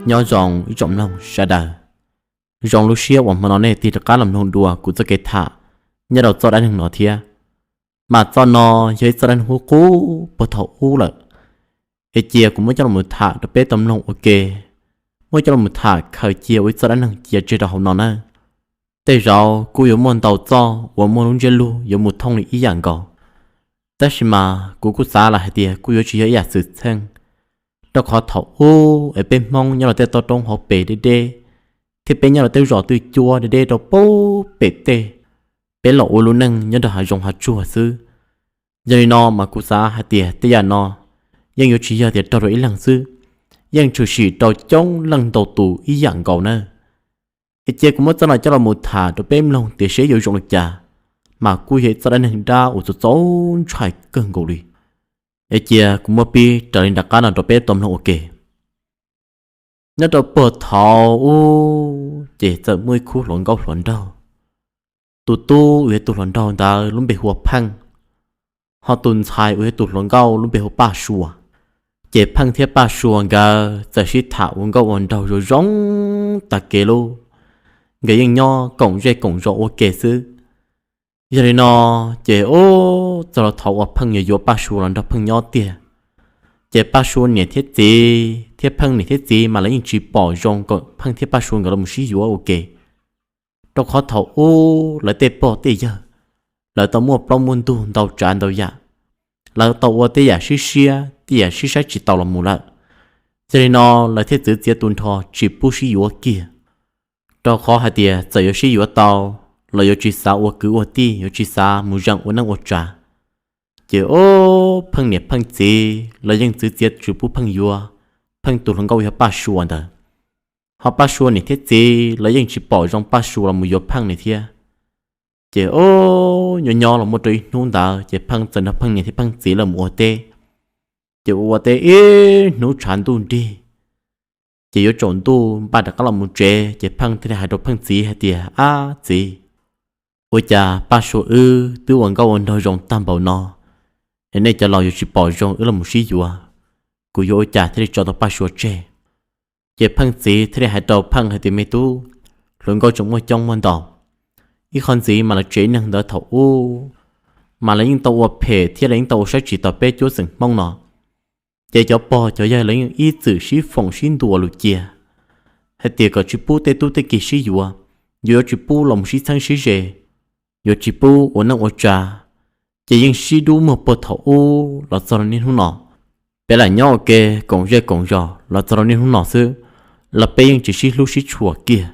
Nyob zoo ib tsoom mloog sawv daws, zoo lub siab uas hmo no nej tig rov qab los mloog dua kuv txoj kev tham nyob rau txoj dab neeg no thiab. Mas txoj no yog ib txoj dab neeg qub qub puag thaum ub lawm, es cia kuv muab coj los tham rau peb tau mloog ua ke. Muab coj los tham khaws cia ua ib txoj dab neeg cia tseg rau hauv no na. Tej zaum kuj yuav muaj ntau txoj uas muaj lub ntsiab lus yuav mus thooj li ib yam nkaus, tab sis mas kuv kuj xav lawm hais tias kuj yuav tsis yog ib yam xwm txheej, rau qhov thaum ub es peb Hmoob nyob rau tej toj roob hauv pes deb deb, thiab peb nyob rau tej zos twj cuab deb deb rau pem tej, peb los ua lub neej nyob rau hav zoov hav tsuag xwb. Yog li no mas kuv xav hais tias tej yam no yeej yuav tsis yog tias raug rau ib leeg xwb, yeej tshwm sim rau coob leej ntau tus ib yam nkaus na. Es cia kuv muab txoj no coj los mus tham rau peb mloog tias seb yuav zoo li cas, mas kuj yog ib txoj dab neeg dab uas txaus ntshai kawg nkaus li. Es cia kuv muab pib raws li nram qab no rau peb tau mloog ua ke. Nyob rau puag thaum ub ces txawm muaj ib khub hluas nkauj hluas nraug. Tus tub uas yog tus hluas nraug ntawd lub npe hu ua Pheej, ho tus ntxhais uas yog tus hluas nkauj lub npe hu ua Paj Sua. Ces Pheej thiab Paj Sua nkawd txawm sib tham ua nkauj ua nraug zoo zoo tag kev lub, nkawd yeej nyob koom zej koom zos ua ke xwb. Yog li no ces ub, txog rau thaum uas Pheej yuav yuav Paj Sua los nrog Pheej nyob tiag, ces Paj Sua niam thiab txiv thiab Pheej niam thiab txiv mas lawv yeej tsis pom zoo kom Pheej thiab Paj Sua nkawd los sib yuav ua ke. Rau qhov thaum ub lawv tej pog tej yawg, lawv tau muaj plaub muaj ntug ntau tsav ntau yam, lawv tau ua tej yam sib siab tej yam sib saib tsis taus los mus lawm. Yog li no lawv thiaj txwv txiav tu nrho tsis pub sib yuav kiag, rau qhov hais tias txawm yuav sib yuav tau los yuav tsis xav ua kwv ua tij, yuav tsis xav mus zeem ua neej ua tsav. Ces ub, Pheej niam Pheej txiv lawv yeej txwv txiav tsis pub Pheej yuav Pheej tus hluas nkauj yog Paj Sua ntawd. Ho Paj Sua niam thiab txiv lawv yeej tsis pom zoo Paj Sua los mus yuav Pheej li thiab. Ces ub, nyob nyob los muaj rau ib hnub ntawd ces Pheej txawm nrog Pheej niam thiab Pheej txiv lawv mus ua teb. Ces ua ua teb ib hnub tshav ntuj nrig, ces yuav tsaus ntuj npaj rov qab los mus tsev, ces Pheej thiaj li hais rau Pheej txiv hais tias, Ab txiv, ua cas Paj Sua wb twb ua nkauj ua nraug zoo tag npaum no, es nej cov laus yuav tsis pom zoo wb los mus sib yuav? Kuv yuav ua cas thiaj li tso tau Paj Sua tseg? Ces Pheej txiv thiaj li hais rau Pheej hais tias, Me tub, hluas nkauj tseem muaj coob muaj ntau. Ib qho ntxiv mas lawv tsev neeg ntawd thaum ub mas lawv yeej tau ua phem thiab lawv yeej tau ua saib tsis taus peb cuab xeem Hmoob no. Ces cov pog cov yawg lawv yeej ib txwm sib foom sib ntuas lus cia hais tias kom tsis pub tej tub tej kiv sib yuav, yuav yuav tsis pub los mus sib txheeb sib ze, yuav tsis pub ua neej ua tsav. Ces yeej sib dub muag puag thaum ub los txog rau niaj hnub no. Peb lam nyob ua ke koom zej koom zos los txog rau niaj hnub no xwb, los peb yeej tsis sib hlub sib tshua kiag.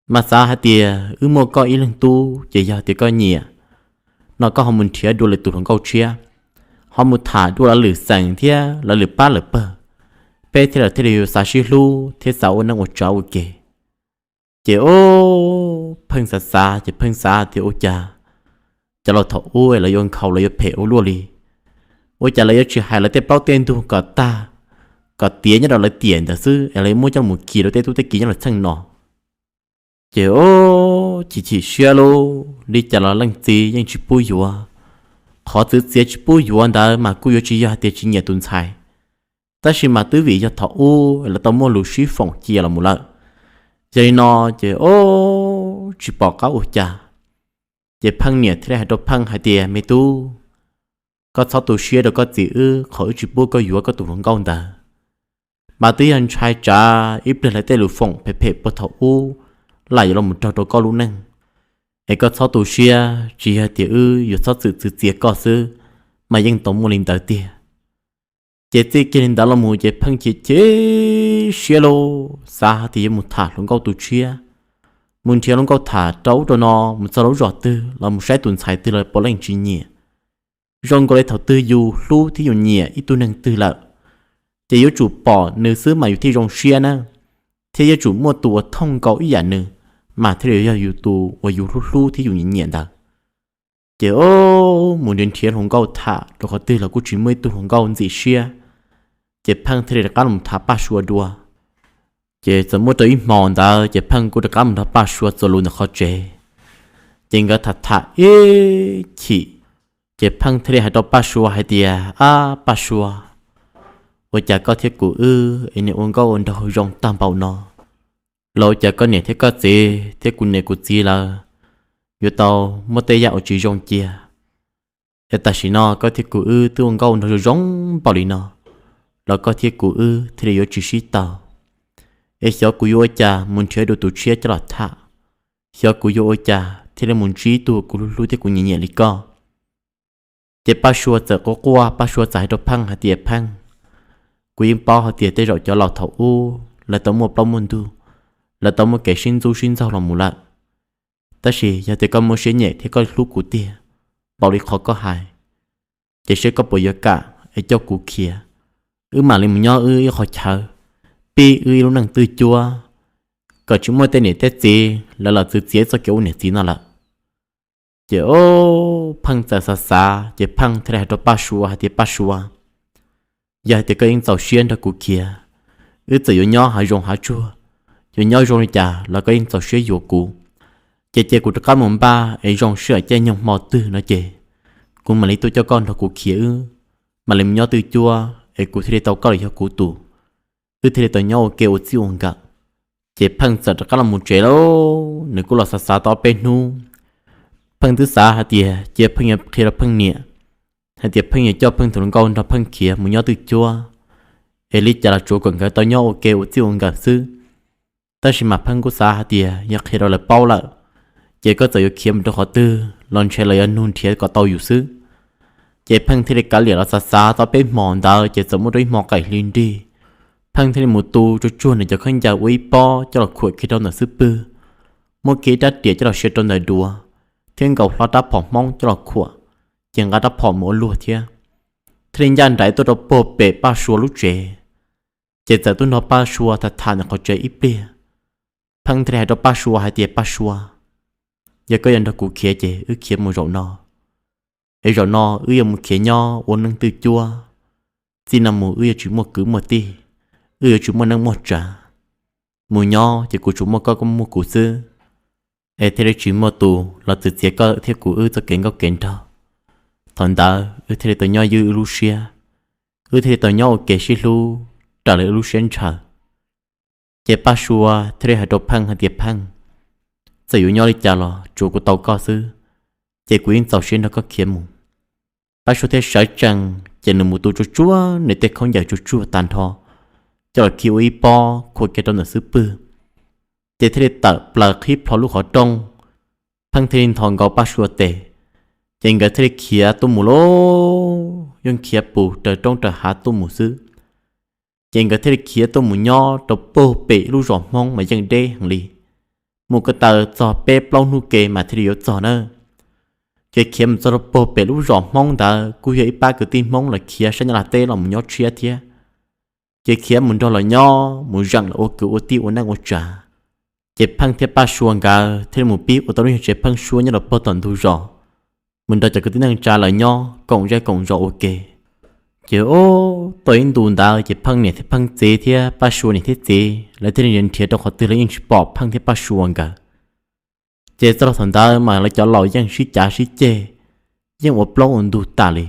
Mas xav hais tias wb muaj koj ib leeg tub ces yog tias koj nyiam no koj ho mus nrhiav dua lwm tus hluas nkauj tshiab, ho mus tham dua lwm xeem thiab lwm pab lwm pawg, peb thiaj li thiaj li yuav xav sib hlub thiab xav ua neej ua tsav ua ke. Ces ub, Pheej xav xav ces Pheej xav tias ua cas cov laus thaum ub es lawv yuav nkhaus lawv yuav phem ua luaj li. Ua cas lawv yuav tsis hais lawv tej plaub tej ntug kom tag, kom tiav nyob rau lawv tiam ntawd xwb es lawv yuav muab coj mus kis rau tej tub tej kiv nyob rau txheej no. Ces ub, chim chim siab lub li cas los leej txiv yeej tsis pub yuav. Qhov txwv txiav tsis pub yuav ntawd mas kuj yuav tsis yog hais tias tsis nyiam tus ntxhais, tab sis mas twb vim yog thaum ub lawv tau muaj lus sib foom cia los mus lawm. Yog li no ces ub, tsis pom qab ua cas. Ces Pheej niam thiaj li hais rau Pheej hais tias, Me tub, koj txhob tu siab rau koj txiv wb qhov wb tsis pub koj yuav koj tus hluas nkauj ntawd. Mas twb yog ntshai tsam ib pliag lawv tej lus foom phem phem puag thaum ub lam yuav los raug rau koj lub neej. Es koj txhob tu siab, tsis yog tias wb yuav txhob txwm txwv txiav koj xwb, mas yeej tau muaj li ntawd tiag. Ces txij kiag li ntawd los mus ces Pheej chim chim siab lub, xav hais tias yuav mus tham hluas nkauj tus tshiab, mus nrhiav hluas nkauj tham rau ub rau no, mus txog lub zos twg los mus saib tus ntxhais twg los puav leej tsis nyiam. Zoo nkaus li thaum twg yus hlub thiab yus nyiam ib tug neeg twg lawm, ces yuav tsum pom nws xwb mas yus thiaj zoo siab na, thiab yuav tsum muaj tus uas thooj nkaus ib yam nws, mas thiaj li yog yus tus uas yus hlub hlub thiab yus nyiam nyiam ntawd. Ces ub, mus nrhiav nrhiav hluas nkauj tham rau qhov twg los kuj tsis muaj ib tug hluas nkauj ntxim siab. Ces Pheej thiaj li rov qab los tham Paj Sua dua. Ces txawm muaj rau ib hmo ntawd ces Pheej kuj rov qab mus nrog Paj Sua txuas lus ntawm qhov tsev. Ces nkawd tham tham ib chim, ces Pheej thiaj li hais rau Paj Sua hais tias, Ab Paj Sua, Ua cas koj thiab kuv wb es niaj ua nkauj ua nraug zoo tag npaum no? Los ua cas koj niam thiab koj txiv thiab kuv niam kuv txiv lawv yuav tau muab tej yam uas tsis zoo cia, es tam sim no koj thiab kuv wb twb ua nkauj ua nraug zoo zoo npaum li no, los koj thiab kuv wb thiaj li yuav tsis sib tau? Es xyov kuv yuav ua cas mus nrhiav dua tus tshiab coj los tham? Xyov kuv yuav ua cas thiaj li mus ntsib tus kuv hlub hlub thiab kuv nyiam nyiam li koj? Ces Paj Sua txawm quaj quaj, Paj Sua txawm hais rau Pheej hais tias, Pheej, kuv yeej paub hais tias tej zaum cov laus thaum ub lawv tau muaj plaub muaj ntug, lawv tau muaj kev sib ntxub sib ntxaug los mus lawm. Tab sis yog tias koj muaj siab nyiam thiab koj hlub kuv tiag npaum li qhov koj hais, ces seb koj puas yuav kam es coj kuv khiav, wb mam li mus nyob wb ib qhov chaw, pib wb ib lub neej twj cuab, kom tsis muaj tej niam tej txiv lawv los txwv txiav txoj kev ua niam txiv no lawm. Ces o, Pheej txawm xav xav ces Pheej thiaj li hais rau Paj Sua hais tias, Paj Sua, yog hais tias koj yeej txaus siab nrog kuv khiav, wb txawm yuav nyob hav zoov hav tsuag, yuav nyob zoo li cas los koj yeej txaus siab yuav kuv, ces cia kuv rov qab mus npaj es zoo sij hawm caij nyoog hmo twg no ces kuv mam li tuaj coj koj nrog kuv khiav wb mam li mus nyob twj cuab es kuv thiaj li tau koj los yog kuv tus, wb thiaj li tau nyob ua ke ua txij ua nkawm. Ces Pheej txawm rov qab los mus tsev lauj, nws kuj los xav xav tau ob peb hnub. Pheej twb xav hais tias cia Pheej yuav qhia rau Pheej niam hais tias Pheej yuav coj Pheej tus hluas nkauj nrog Pheej khiav mus nyob twj cuab, es li cas los tsuav kom nkawd tau nyob ua ke ua txij ua nkawm xwb. Tab sis mas Pheej kuj xav hais tias yog qhia rau lawv paub lawm, ces koj txawm yuav khiav mus rau qhov twg los ntshe lawv yuav nug nrhiav kom tau yus xwb. Ces Pheej thiaj li kav liam los xav xav tau peb hmo ntawd ces txawm muaj rau ib hmo qaim hli nrig, Pheej thiaj li mus tu tsuag tsuag nws cov khaub ncaws ua ib pob coj los khuam kiag rau ntawm xub pwg, muab kiag ib rab riam coj los sia rau ntawm duav, thiab nkaus hlo rab phom Hmoob coj los khuam, ces nqa rab phom mus ua luag thiab, thiaj li ncaj nraim tuaj rau puag pem Paj Sua lub tsev. Ces txawm tuaj nrog Paj Sua tham tham ntawm qhov tsev ib pliag. Pheej thiaj li hais rau Paj Sua hais tias, Paj Sua, yog koj yuav nrog kuv khiav ces wb khiav mus zaum no, es zaum no wb yuav mus khiav nyob ua neej twj cuab. Txij no mus wb yuav tsis muaj kwv muaj tij, wb yuav tsis muaj neej muaj tsav. Mus nyob ces kuv tsuas muaj koj, koj muaj kuv xwb, es thiaj li tsis muaj tus los txwv txiav koj thiab kuv wb txoj kev nkauj kev nraug. Thaum ntawd wb thiaj li tau nyob ywj wb lub siab, wb thiaj li tau nyob ua ke sib hlub raws li wb lub siab ntshaw. Ces Paj Sua thiaj li hais rau Pheej hais tias, Pheej, txawm yuav nyob li cas los tsuav kuv tau koj xwb, ces kuv yeej txaus siab nrog koj khiav mus. Paj Sua thiaj sawv tsees ces nws mus tu tsuag tsuag nws tej khaub ncaws tsuag tsuag tag nrho, coj los khi ua ib pob khuam kiag rau ntawm xub pwg, ces thiaj li tawm plaws qhib plho lub qhov rooj. Pheej thiaj li nthos nkaus Paj Sua tes, ces nkawd thiaj li khiav tuaj mus lauj, yeej khiav pus raws roob raws hav tuaj mus xwb. Ces nkawd thiaj li khiav tuaj mus nyob rau puag pem lub zos Hmoob mas yeej deb heev li, mus ko taw txog peb plaub hnub ke mas thiaj li yuav txog na. Ces khiav mus txog rau puag pem lub zos Hmoob ntawd kuj yog ib pab kwv tij Hmoob los khiav sab Nyab Laj teb los mus nyob tshiab thiab. Ces khiav mus nrog los nyob mus zeem los ua kwv ua tij ua neej ua tsav. Ces Pheej thiab Paj Sua nkawd thiaj li mus pib ua tau lub nyuag tsev pheeb suab nyob rau puag tom ntug zos, mus nrog cov kwv tij neej tsa lawv nyob koom zej koom zos ua ke. Ces o, tau ib ntu ntawd ces Pheej niam thiab Pheej txiv thiab Paj Sua niam thiab txiv lawv thiaj li nrhiav rau qhov twg los yeej tsis pom Pheej thiab Paj Sua nkawd. Ces txog rau thaum ntawd mas lawv cov laus yeej sib cav sib ceg, yeej ua plaub ua ntug tas li,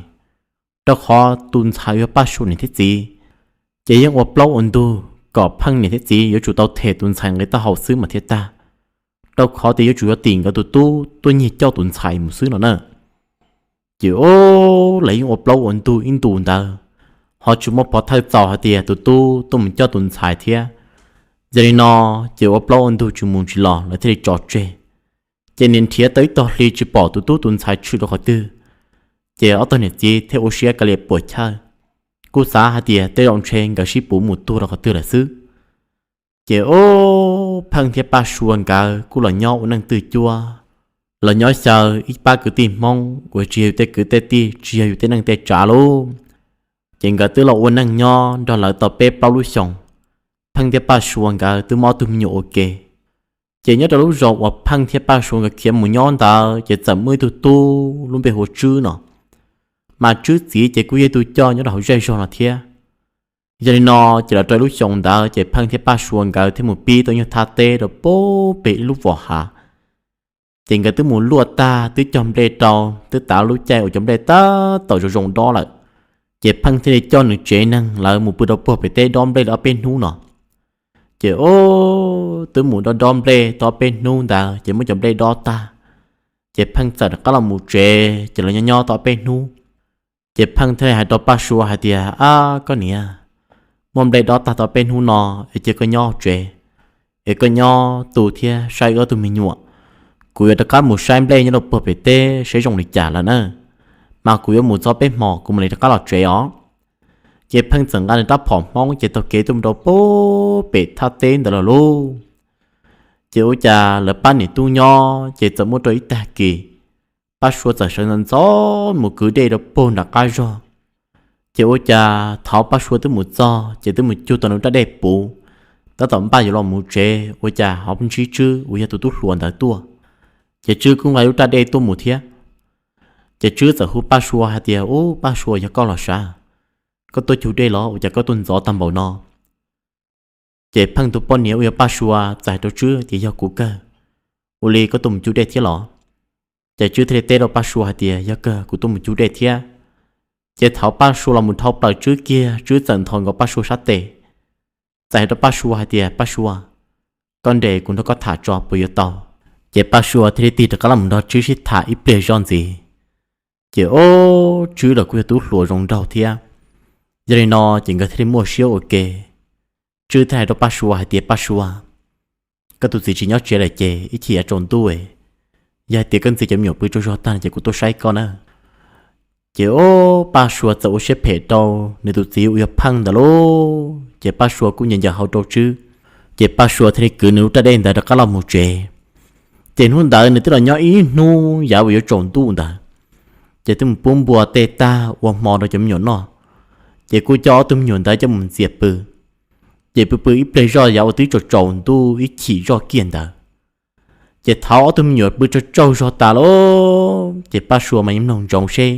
rau qhov tus ntxhais yog Paj Sua niam thiab txiv, ces yeej ua plaub ua ntug kom Pheej niam thiab txiv yuav tsum tau them tus ntxhais nqi taub hau xwb mas thiaj tag, rau qhov tias yuav tsum yuav tim nkawd tus tub tuaj nyiag coj tus ntxhais mus xwb no na. Ces o, lawv yeej ua plaub ua ntug ib ntu ntawd, ho tsis muaj pov thawj txaus hais tias tus tub tuaj mus coj tus ntxhais thiab. Yog li no, ces ua plaub ua ntug tsis mus tsis los lawv thiaj li tso tseg. Ces niaj nrhiav tau ib tog hli tsis pom tus tub tus ntxhais tshwm rau qhov twg. Ces ob tug niam txiv thiaj ua siab kav liam puam chawj, kuj xav hais tias tej zaum ntshe nkawd sib puv mus tuag rau qhov twg lawm xwb. Ces o, Pheej thiab Paj Sua nkawd kuj los nyob ua neej twj cuab, los nyob xyaw ib pab kwv tij Hmoob uas tsis yog yus tej kwv tej tij tsis yog yus tej neej tej tsav lauj. Ces nkawd twb los ua neej nyob nrog lawv tau peb plaub lub xyoos. Pheej thiab Paj Sua nkawd twb muaj ob tug me nyuam ua ke. Ces nyob rau lub zos uas Pheej thiab Paj Sua nkawd khiav mus nyob ntawd ces txawm muaj ib tug tub lub npe hu ua Tswb no, mas Tswb txiv ces kuj yog ib tug coj nyob rau hauv zej zog no thiab. Yog li no, ces los rau lub xyoo ntawd ces Pheej thiab Paj Sua nkawd thiaj mus pib tau nyuag thaj teb rau puag pem ib lub vos hav. Ces nkawd twb mus luaj tag twb cog nplej rau, twb tav lub caij uas cov nplej tab tom zoo zoo dob lawm. Ces Pheej thiaj li coj nws tsev neeg lawv mus pw rau puag pem teb dob nplej ob peb hnub no. Ces ob, twb mus dob dob nplej tau ob peb hnub ntawd ces muab cov nplej dob tag, ces Pheej txawm rov qab los mus tsev, ces los nyob nyob tau ob peb hnub. Ces Pheej thiaj li hais rau Paj Sua hais tias, Ab koj niam, muab nplej dob tag tau ob peb hnub no, es cia koj nyob hauv tsev, es koj nyob tu thiab saib wb ob tug me nyuam. Kuv yuav rov qab mus saib nplej nyob rau puag pem teb saib zoo li cas lawm na, mas kuv yuav mus txog peb hmos kuv mam li rov qab los tsev os. Ces Pheej txawm nqa nws rab phom Hmoob ces taug kev tuaj mus rau puag pem thaj teb ntawd lawm lauj. Ces ua cas lawv pab niam tub nyob ces txawm muaj rau ib tag kis, Paj Sua txawm sawv ntxov ntxov mus kwv dej rau puag nram qab zog. Ces ua cas thaum Paj Sua twb mus txog ces twb mus cug tau nws raj dej puv, tab tom npaj yuav los mus tsev, ua cas ho ntsib Tswb uas yog tus tub hluas ntawd tuaj. Ces Tswb kuj nqa lub raj dej tuaj mus thiab. Ces Tswb txawm hu Paj Sua hais tias, Ub, Paj Sua, yog koj los sav? Koj tuaj cug dej los ua cas koj tuaj ntxov tag npaum no? Ces Pheej tus poj niam uas yog Paj Sua txawm hais rau Tswb tias, Yog kuv kawg. Ua li koj tuaj mus cug dej thiab los? Ces Tswb thiaj li teb rau Paj Sua hais tias, Yog kawg, kuv tuaj mus cug dej thiab. Ces thaum Paj Sua los mus dhau plaws Tswb kiag, Tswb txawm nthos nkaus Paj Sua sab tes, txawm hais rau Paj Sua hais tias, Paj Sua, koj nres kuv nrog koj tham tso puas yuav tau? Ces Paj Sua thiaj li tig rov qab los mus nrog Tswb sib tham ib pliag zoj ntxiv. Ces ob, Tswb los kuj yog tub hluas zoo nraug thiab, yog li no ces nkawd thiaj li muaj siab ua ke. Tswb thiaj hais rau Paj Sua hais tias, Paj Sua, koj tus txiv tsis nyob tsev lawm ces ib chim yav tsaus ntuj, yog hais tias koj ntxias cov me nyuam pw tsaug zog tag ces kuv tuaj saib koj na. Ces ob, Paj Sua txawm ua siab phem rau nws tus txiv uas yog Pheej ntawd lauj. Ces Paj Sua kuj ncaws ncaws hau rau Tswb. Ces Paj Sua thiaj li kwv nws lub raj dej ntawd rov qab los mus tsev. Ces hnub ntawd nws twb los nyob ib hnub yav uas yuav tsaus ntuj ntawd, ces twb mus pub npua tej tag ua hmo rau cov me nyuam noj, ces kuj coj ob tug me nyuam ntawd coj mus ntxias pw. Ces pw pw ib pliag zoj yav uas twb tsaus tsaus ntuj ib chim zoj kiag ntawd, ces thaum ob tug me nyuam pw tsaug tsaug zog tas lawm, ces Paj Sua mas yeej mloog ntsoov seb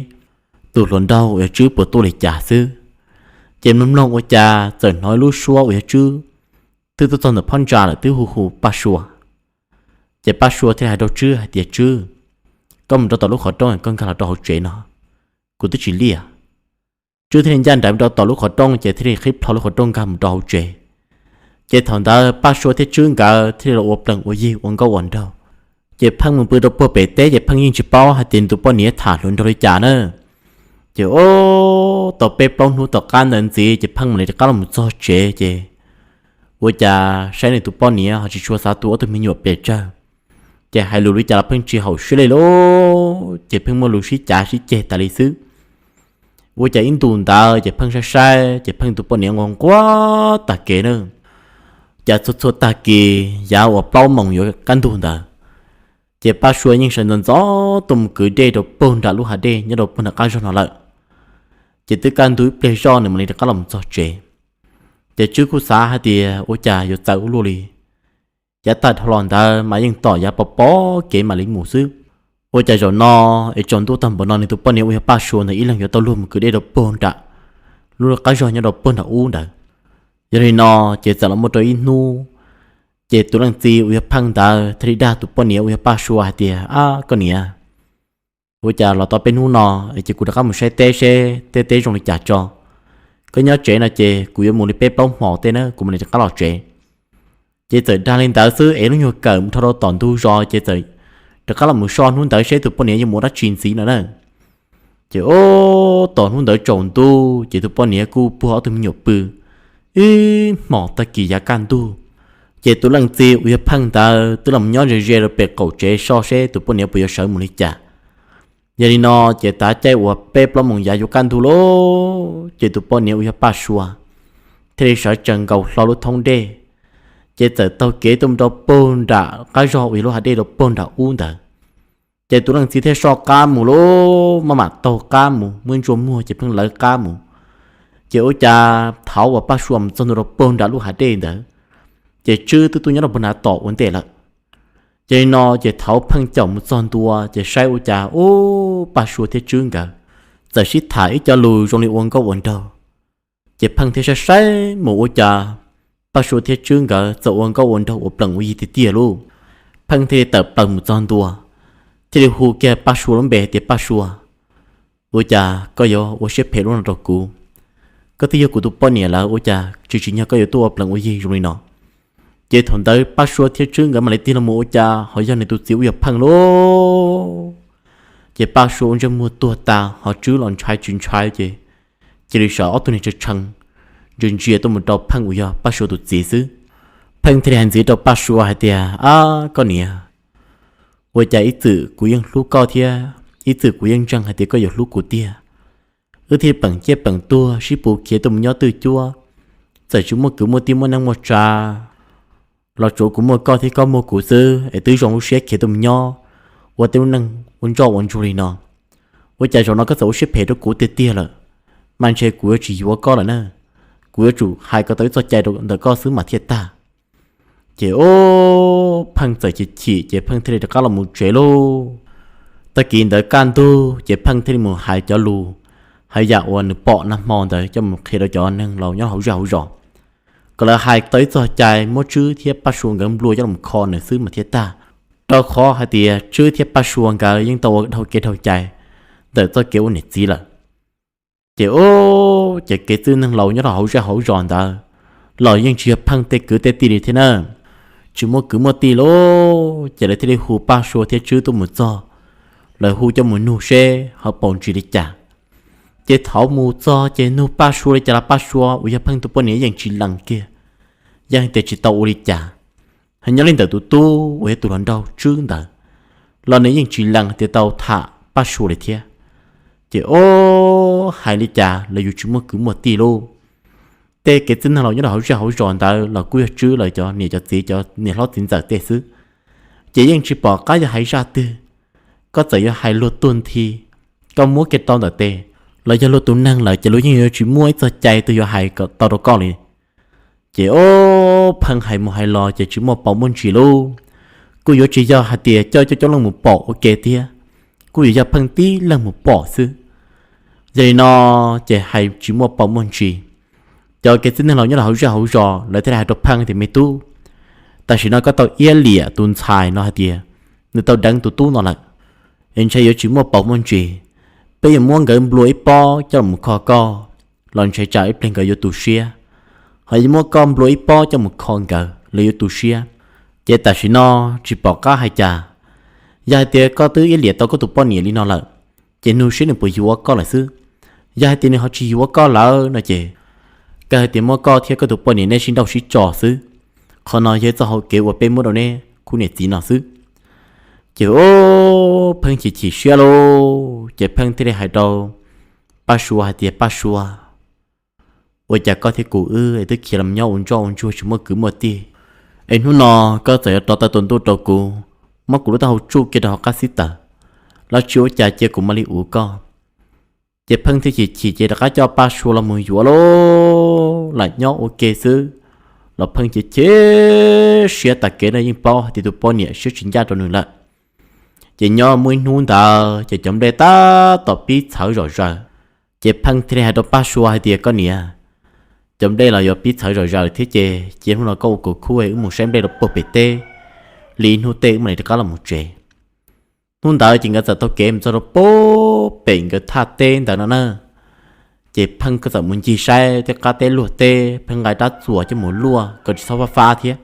tus hluas nraug uas yog Tswb puas tuaj li cas xwb. Ces mloog mloog ua cas txawm hnov ib lub suab uas yog Tswb twb tuaj txog ntawm phab ntsa lawm twb hu hu Paj Sua. Ces Paj Sua thiaj hais rau Tswb hais tias, Tswb, koj mus rau tom lub qhov rooj, koj nkag los rau hauv tsev no, kuv twb tsis liaj. Tswb thiaj li ncaj nraim mus rau tom lub qhov rooj ces thiaj li qhib plho lub qhov rooj nkag mus rau hauv tsev. Ces thaum ntawd Paj Sua thiab Tswb nkawd thiaj li los ua plees ua yig ua nkauj ua nraug. Ces Pheej mus pw rau puag pem teb ces Pheej yeej tsis paub hais tias nws tus poj niam tham hluas nraug li cas na. Ces ob, tau peb plaub hnub tom qab ntawd ntxiv ces Pheej mam li rov qab los mus txog tsev ces ua cas saib nws tus poj niam ho tsis tshua xav tu ob tug me nyuam pes tsawg. Ces hais lus li cas los Pheej tsis haum siab li lauj, ces Pheej muaj lus sib cav sib ceg tas li xwb. Ua cas ib ntus ntawd ces Pheej saib saib ces Pheej tus poj niam nquag nquag tag kev na. Ces txhua txhua tag kis yav uas plaub moos yuav kaj ntug ntawd, ces Paj Sua yeej sawv ntxov ntxov tuaj mus kwv dej rau puag nram lub hav dej nyob rau puag nram qab zog no lawm. Ces twb kaj ntug ib pliag zoj nws mam li rov qab los mus txog tsev. Ces Tswb kuj xav hais tias ua cas yuav txawv ua luaj li, yav tag dhau los ntawd mas yeej tom yav pos pos kev mam li mus xwb. Ua cas zaum no es tsaus ntuj tag npaum no nws tus poj niam uas yog Paj Sua ntawd ib leeg yuav tau luag mus kwv dej rau puag nram lub qab zog nyob rau puag nram ub ntawd. Yog li no ces txawm los muaj rau ib hnub, ces tus leej txiv uas yog Pheej ntawd thiaj li dag tus poj niam uas yog Paj Sua hais tias, Ab koj niam, ua cas los tau peb hnub no es ces kuv rov qab mus saib teb seb tej teb zoo li cas tso. Koj nyob tsev no ces kuv yuav mus li peb plaub hmos tej na kuv mam li rov qab los tsev. Ces txawm dag li ntawd xwb es lub nyuag kawm mus dhau rau tom ntug zos ces txawm rov qab los mus so hnub ntawd seb tus poj niam yuav mus ua dab tsi ntxiv no na. Ces ob, tom hnub ntawd tsaus ntuj ces tus poj niam kuj puag ob tug me nyuam pw ib hmos tag kis yav kaj ntug. Ces tus leej txiv uas yog Pheej ntawd twb los nyob ze ze rau pem qaum tsev so seb tus poj niam puas yuav sawv mus li cas. Yog li no ces tav caij uas peb plaub moos yav yuav kaj ntug lauj, ces tus poj niam uas yog Paj Sua thiaj li sawv tsees nkaus hlo lub thoob dej, ces txawm taug kev tuaj mus rau puag nram qab zog uas yog lub hav dej rau puag nram ub ntawd. Ces tus leej txiv thiaj soj qab mus lauj, maj mam taug qab mus muaj ntsuj muag ces pheej lawv qab mus. Ces ua cas thaum uas Paj Sua mus txog ntua rau puag nram lub hav dej ntawd, ces Tswb twb tuaj nyob rau puag nram tom ua ntej lawm. Ces li no ces thaum Pheej caum mus txog ntua ces saib ua cas ub, Paj Sua thiab Tswb nkawd txawm sib tham ib co lus zoo li ua nkauj ua nraug. Ces Pheej thiaj saib saib mus ua cas Paj Sua thiab Tswb nkawd txawm ua nkauj ua nraug ua plees ua yi tiag tiag lauj. Pheej thiaj li tawm plaws mus txog ntua, thiaj li hu kiag Paj Sua lub npe tias, Paj Sua, Ua cas koj yuav ua siab phem lub no rau kuv? Koj twb yog kuv tus poj niam lawm, ua cas tsis tsim nyog koj yuav tuaj ua plees ua yi zoo li no? Ces thaum ntawd Paj Sua thiab Tswb nkawd mam li tig los mus ua cas ho yog nws tus txiv uas yog Pheej lauj. Ces Paj Sua ua ntsej muag tuag tas, ho Tswb los ntshai tsis ntshai ces cia li sawv ob tug niag tshee tshee ntsia ntsia tuaj mus rau Pheej uas yog Paj Sua tus txiv xwb. Pheej thiaj li hais ntxiv rau Paj Sua hais tias, Ab koj niam, ua cas ib txwm kuv yeej hlub koj thiab ib txwm kuv yeej ntseeg hais tias koj yuav hlub kuv tiag, wb thiaj peem ciaj peem tuag sib puv khiav tuaj mus nyob twj cuab, txawm tsis muaj kwv muaj tij muaj neej muaj tsa los tsuav kuv muaj koj thiab koj muaj kuv xwb es twb zoo lub siab khiav tuaj mus nyob ua tej lub neej ua ntsoj ua ntsuag li no. Ua cas zaum no koj txawm ua siab phem rau kuv tiag tiag lawm? Mas ntshe kuv yuav tsis yuav koj lawm na. Kuv yuav tsum hais kom tau ib txoj cai rau ntawm koj xwb mas thiaj tag. Ces ub, Pheej txawm chim chim ces Pheej thiaj li rov qab los mus tsev lauj. Tag kis ntawd kaj ntug ces Pheej thiaj li mus hais cov lus, hais yam uas nws pom nag hmo ntawd coj mus qhia rau cov neeg laus nyob hauv zej hauv zos, kom lawv hais tau ib txoj cai muab Tswb thiab Paj Sua nkawd nplua coj los kho nws xwb mas thiaj tag. Rau qhov hais tias Tswb thiab Paj Sua nkawd yeej tau ua dhau kev dhau cai ntawm txoj kev ua niam txiv lawm. Ces ub, ces kev txwj neeg laus nyob rau hauv zej hauv zos ntawd los yeej tsis yog Pheej tej kwv tej tij li thiab na. Tsis muaj kwv muaj tij lauj, ces lawv thiaj li hu Paj Sua thiab Tswb tuaj mus txog, lawv hu coj mus nug seb ho paus ntsis li cas. Ces thaum mus txog ces nug Paj Sua li cas los Paj Sua uas yog Pheej tus poj niam yeej tsis lees kiag, yeej hais tias tsis tau ua li cas. Hos nyob li ntawm tus tub uas yog tus hluas nraug Tswb ntawd los nws yeej tsis lees tias tau tham Paj Sua li thiab. Ces ub, hais li cas los yus tsis muaj kwv muaj tij lauj. Tej kev txwj neeg laus nyob rau hauv zej hauv zos ntawd los kuj yog Tswb lawv cov niam cov txiv cov niam hlob txiv ntxawm tej xwb. Ces yeej tsis pom qab yuav hais zaj twg. Koj txawm yuav hais luag tuag nthi, koj muab kiag rau ntawm tes, los yog luag tus neeg lawm ces luag yeej yuav tsis muaj ib txoj cai twg yuav hais kom tau rau koj li. Ces ub, Pheej hais mus hais los ces tsis muaj paus muaj ntsis lauj. Kuj yuav tsis yog hais tias coj coob coob leej mus pom ua ke thiab, kuj yuav yog Pheej tib leeg mus pom xwb. Yog li no ces hais tsis muaj paus muaj ntsis. Cov kev txwj neeg laus nyob rau hauv zej hauv zos lawv thiaj li hais rau Pheej tias, Me tub, tam sim no koj tau iab liam tus ntxhais no hais tias nws tau deev tus tub no lawm, es ntshe yuav tsis muaj paus muaj ntsis. Peb yuav muab nkawd nplua ib pob coj los kho koj los ntshe tsam ib pliag nkawd yuav tu siab, ho yuav muab koj nplua ib pob coj mus kho nkawd los yuav tu siab. Ces tam sim no tsis pom qab hais cas. Yog hais tias koj twb iab liam tau koj tus poj niam li no lawm, ces nug seb nws puas yuav koj lawm xwb. Yog hais tias nws ho tsis yuav koj lawm no ces kawg hais tias muab koj thiab koj tus poj niam neb sib nrauj sib tso xwb. Qhov no yog txoj hau kev uas peb muab rau neb khub niam txiv no xwb. Ces ub, Pheej chim chim siab lauj, ces Pheej thiaj li hais rau Paj Sua hais tias, Paj Sua, ua cas koj thiab kuv wb es twb khiav los nyob ua ntsoj ua ntsuag tsis muaj kwv muaj tij, es hnub no koj txawm yuav rov tawm tus ntuj rau kuv, muab kuv lub taub hau tsuj kiag rau hauv qab xib taws, los tsis ua cas cia kuv mam li uv koj. Ces Pheej thiaj chim chim ces rov qab coj Paj Sua los mus yuav lauj, lam nyob ua ke xwb los Pheej chim chim siab tas kev no yeej paub hais tias tus poj niam siab tsis ncaj rau nws lawm. Ces nyob muaj ib hnub ntawd ces cov nplej tab tom pib txhawv zom zaws. Ces Pheej thiaj li hais rau Paj Sua hais tias, Koj niam, cov nplej los yuav pib txhawv zom zaws thiab ces cia hnub no koj ua kaum khub wb mus saib nplej rau puag pem teb, li ib hnub tej wb mam li rov qab los mus tsev. Hnub ntawd ces nkawd txawm taug kev mus txog rau puag pem nkawd thaj teb ntawd no na. Ces Pheej kuj txawm mus ncig saib tej qab teb luag teb, Pheej nqa rab txuas coj mus luaj kom tsis txhob fab fab thiab.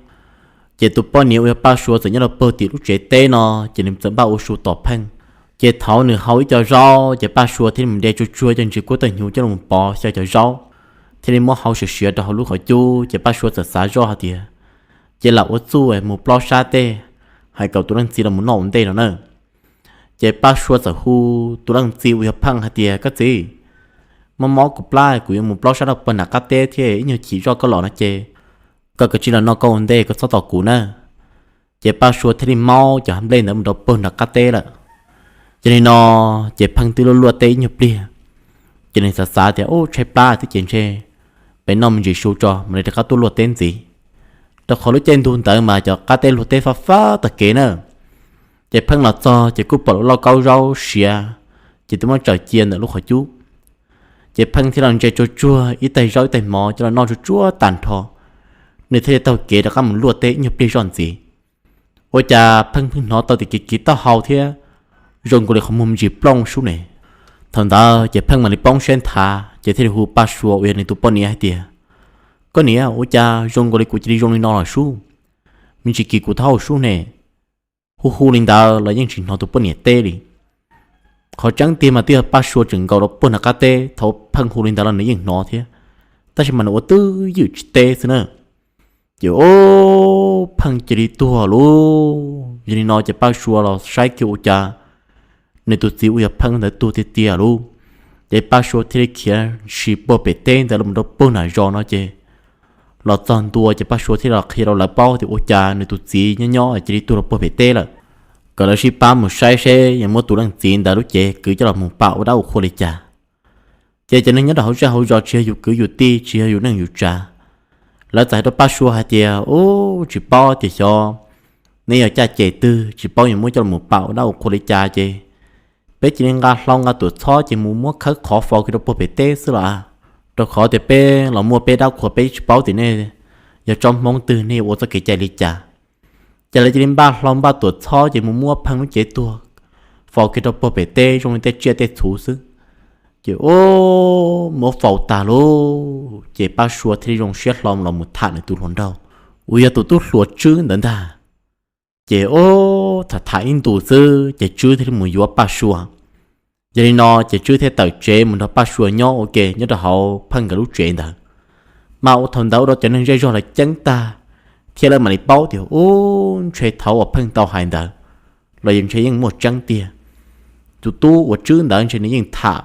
Ces tus poj niam uas yog Paj Sua txawm nyob rau puag tim lub tsev teb no, ces nws txawm npaj ua su tos Pheej. Ces thaum nws hau ib co zaub ces Paj Sua thiaj li mus de tsuag tsuag cov ntsis kuab tawg hnyuv coj los pov xyaw cov zaub, thiaj li muab hau siav siav rau hauv lub qhov cub. Ces Paj Sua txawm xav zoj hais tias, Ces lam ua txuj mus plob sab tej, hais kom tus leej txiv los mus noj ua ntej no na. Ces Paj Sua txawm hu tus leej txiv uas yog Pheej hais tias, Koj txiv, mob mob kuv plab, kuv yuav mus plob sab rau puag nram qab teb thiab ib nyuag chim zoj koj los no ces koj kav tsij los noj koj ua ntej, koj txhob tos kuv na. Ces Paj Sua thiaj li maub cov nplej ntawd mus rau puag nram qab teb lawm. Yog li no, ces Pheej twb luaj luaj teb ib nyuag pliag, ces nws xav xav tias, Ub, tshaib plab thiab ces ntshe pem noj me ntsis su tso mam li rov qab tuaj luaj teb ntxiv, rau qhov lub caij ntuj ntawd mas cov qab teb luag teb fab fab tag kev na. Ces Pheej los txog ces kuj pom lub lauj kaub zaub siav, ces twb muab tsaws cia ntawm lub qhov cub. Ces Pheej thiaj los ntse tsuag tsuag ib tais zaub ib tais mov coj los noj tsuag tsuag tag nrho, nws thiaj li taug kev rov qab mus luaj teb ib nyuag pliag zoj ntxiv. Ua cas Pheej pheej hnov tau tias kiv kiv taub hau thiab zoo nkaus li qhov muag me ntsis plooj sub ne. Thaum ntawd ces Pheej mam li poob siab nthav ces thiaj li hu Paj Sua uas yog nws tus poj niam hais tias, Koj niam, ua cas zoo nkaus li kuv cia li zoo li no los sub? Me ntsis kis kuv thaub sub ne. Hu hu li ntawd los yeej tsis hnov tus poj niam teb li. Qhov tseeb tiag mas twb yog Paj Sua tseem nkaum rau puag nram qab teb, thaum Pheej hu li ntawd los nws yeej hnov thiab, tab sis mas nws ua twj ywm tsis teb xwb na. Ces o, Pheej cia li tuag lauj. Yog li no ces Paj Sua los saib kiag ua cas nws tus txiv uas yog Pheej ntawd tuag tiag tiag lauj. Ces Paj Sua thiaj li khiav ntshis puag pem teb ntawd los rau puag nram zos no ces los txog ntua ces Paj Sua thiaj los qhia rau lawv paub tias ua cas nws tus txiv nyob nyob cia li tuag rau puag pem teb lawm, kom lawv sib pab mus saib seb yog muab tus leej txiv ntawd lub cev kwv coj los mus pam ua dab ua qhua li cas. Ces cov neeg nyob rau hauv zej hauv zos tsis yog yus kwv yus tij, tsis yog yus neej yus tsav, lawv txawm hais rau Paj Sua hais tias, Ub, tsis paub tias xyov neb yog caj ces twg, tsis paub yog muab coj los pam ua dab ua qhua li cas ces peb cia li nqa hlau nqa tuam txhob ces mus muab khawb qhov faus kiag rau puag pem teb xwb los, rau qhov tias peb los muaj peb dab qhuas peb tsis paub tias nej yog tsob Hmoob twg, nej ua txoj kev cai li cas. Ces lawv cia li npaj hlau npaj tuam txhob ces mus muab Pheej lub cev tuag faus kiag rau puag pem teb zoo li tej tsiaj tej txhu xwb. Ces ub, muab faus tag lauj ces Paj Sua thiaj li zoo siab hlo los mus tham nws tus hluas nraug uas yog tus tub hluas Tswb ntawd ntag. Ces ub, tham tham ib ntus xwb ces Tswb thiaj li mus yuav Paj Sua. Yog li no ces Tswb thiaj tawm tsev mus nrog Paj Sua nyob ua ke nyob rau hauv Pheej nkawd lub tsev ntawd. Mas ua thaum ntawd ua rau cov neeg zej zog lawv ceeb tag, thiab lawv mam li paub tias ub, ntshe thaum uas Pheej tau hais ntawd los yog ntshe yeej muaj tseeb tiag. Tus tub uas Tswb ntawd ntshe nws yeej tham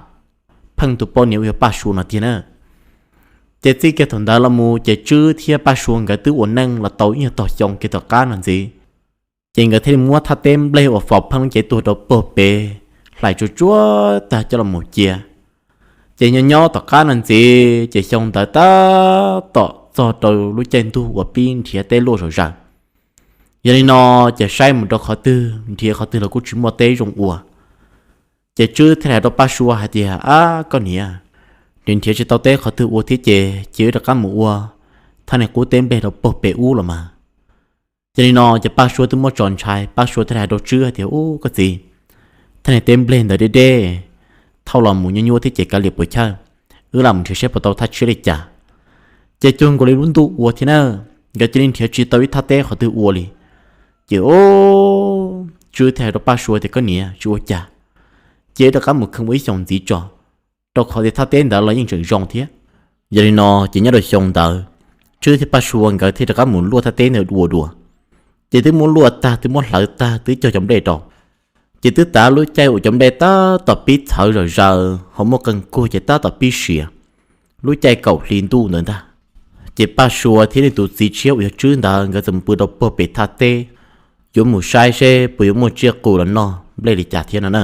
Pheej tus poj niam uas yog Paj Sua no tiag na. Ces txij kiag thaum ntawd los mus ces Tswb thiab Paj Sua nkawd twb ua neej los tau ib nyuag tog xyoo kiag tom qab no ntxiv, ces nkawd thiaj li muab thaj teb nplej uas faus Pheej lub cev tuag rau puag pem hlais tsuag tsuag tag coj los mus cia. Ces nyob nyob tom qab no ntxiv ces xyoo ntawd tab tom txog rau lub caij ntuj uas pib nrhiav teb luaj zom zaws. Yog li no ces saib mus rau qhov twg nrhiav qhov twg los kuj tsis muaj teb zoo ua. Ces Tswb thiaj hais rau Paj Sua hais tias, Ab koj niam, nrhiav nrhiav tsis tau teb qhov twg ua thiab ces cia wb rov qab mus ua thaj niag qub teb nplej rau puag pem ub los mas. Yog li no ces Paj Sua twb muab tso ntshai, Paj Sua thiaj hais rau Tswb hais tias, Ub koj txiv, thaj niag teb nplej ntawd deb deb, thauj los mus nyuaj nyuaj thiab ces kav liam puas chawj, wb lam mus nrhiav saib puas tau thaj tshiab li cas. Ces cuag nkaus li lub ntuj ua thiab na, nkawd cia li nrhiav tsis tau ib thaj teb qhov twg ua li. Ces ub, Tswb thiaj hais rau Paj Sua tias, Koj niam, tsis ua cas, cia wb rov qab mus kheev ua ib xyoos ntxiv tso, rau qhov tias thaj teb ntawd los yeej tseem zoo thiab. Yog li no ces nyob rau xyoo ntawd, Tswb thiab Paj Sua nkawd thiaj rov qab mus luaj thaj teb ntawd ua dua. Ces twb muab luaj tag, twb muab hlawv tag, twb cog cov nplej rau. Ces twb tav lub caij uas cov nplej tab tom pib txhawv zom zaws ho muaj qee kuag ces tab tom pib siav, lub caij kaum hli ntuj ntawd ntag. Ces Paj Sua thiab nws tus txiv tshiab uas yog Tswb ntawd nkawd txawm mus pw rau puag pem thaj teb, yuav mus saib seb puas yuav muaj tsiaj qus los noj nplej li cas thiab no na.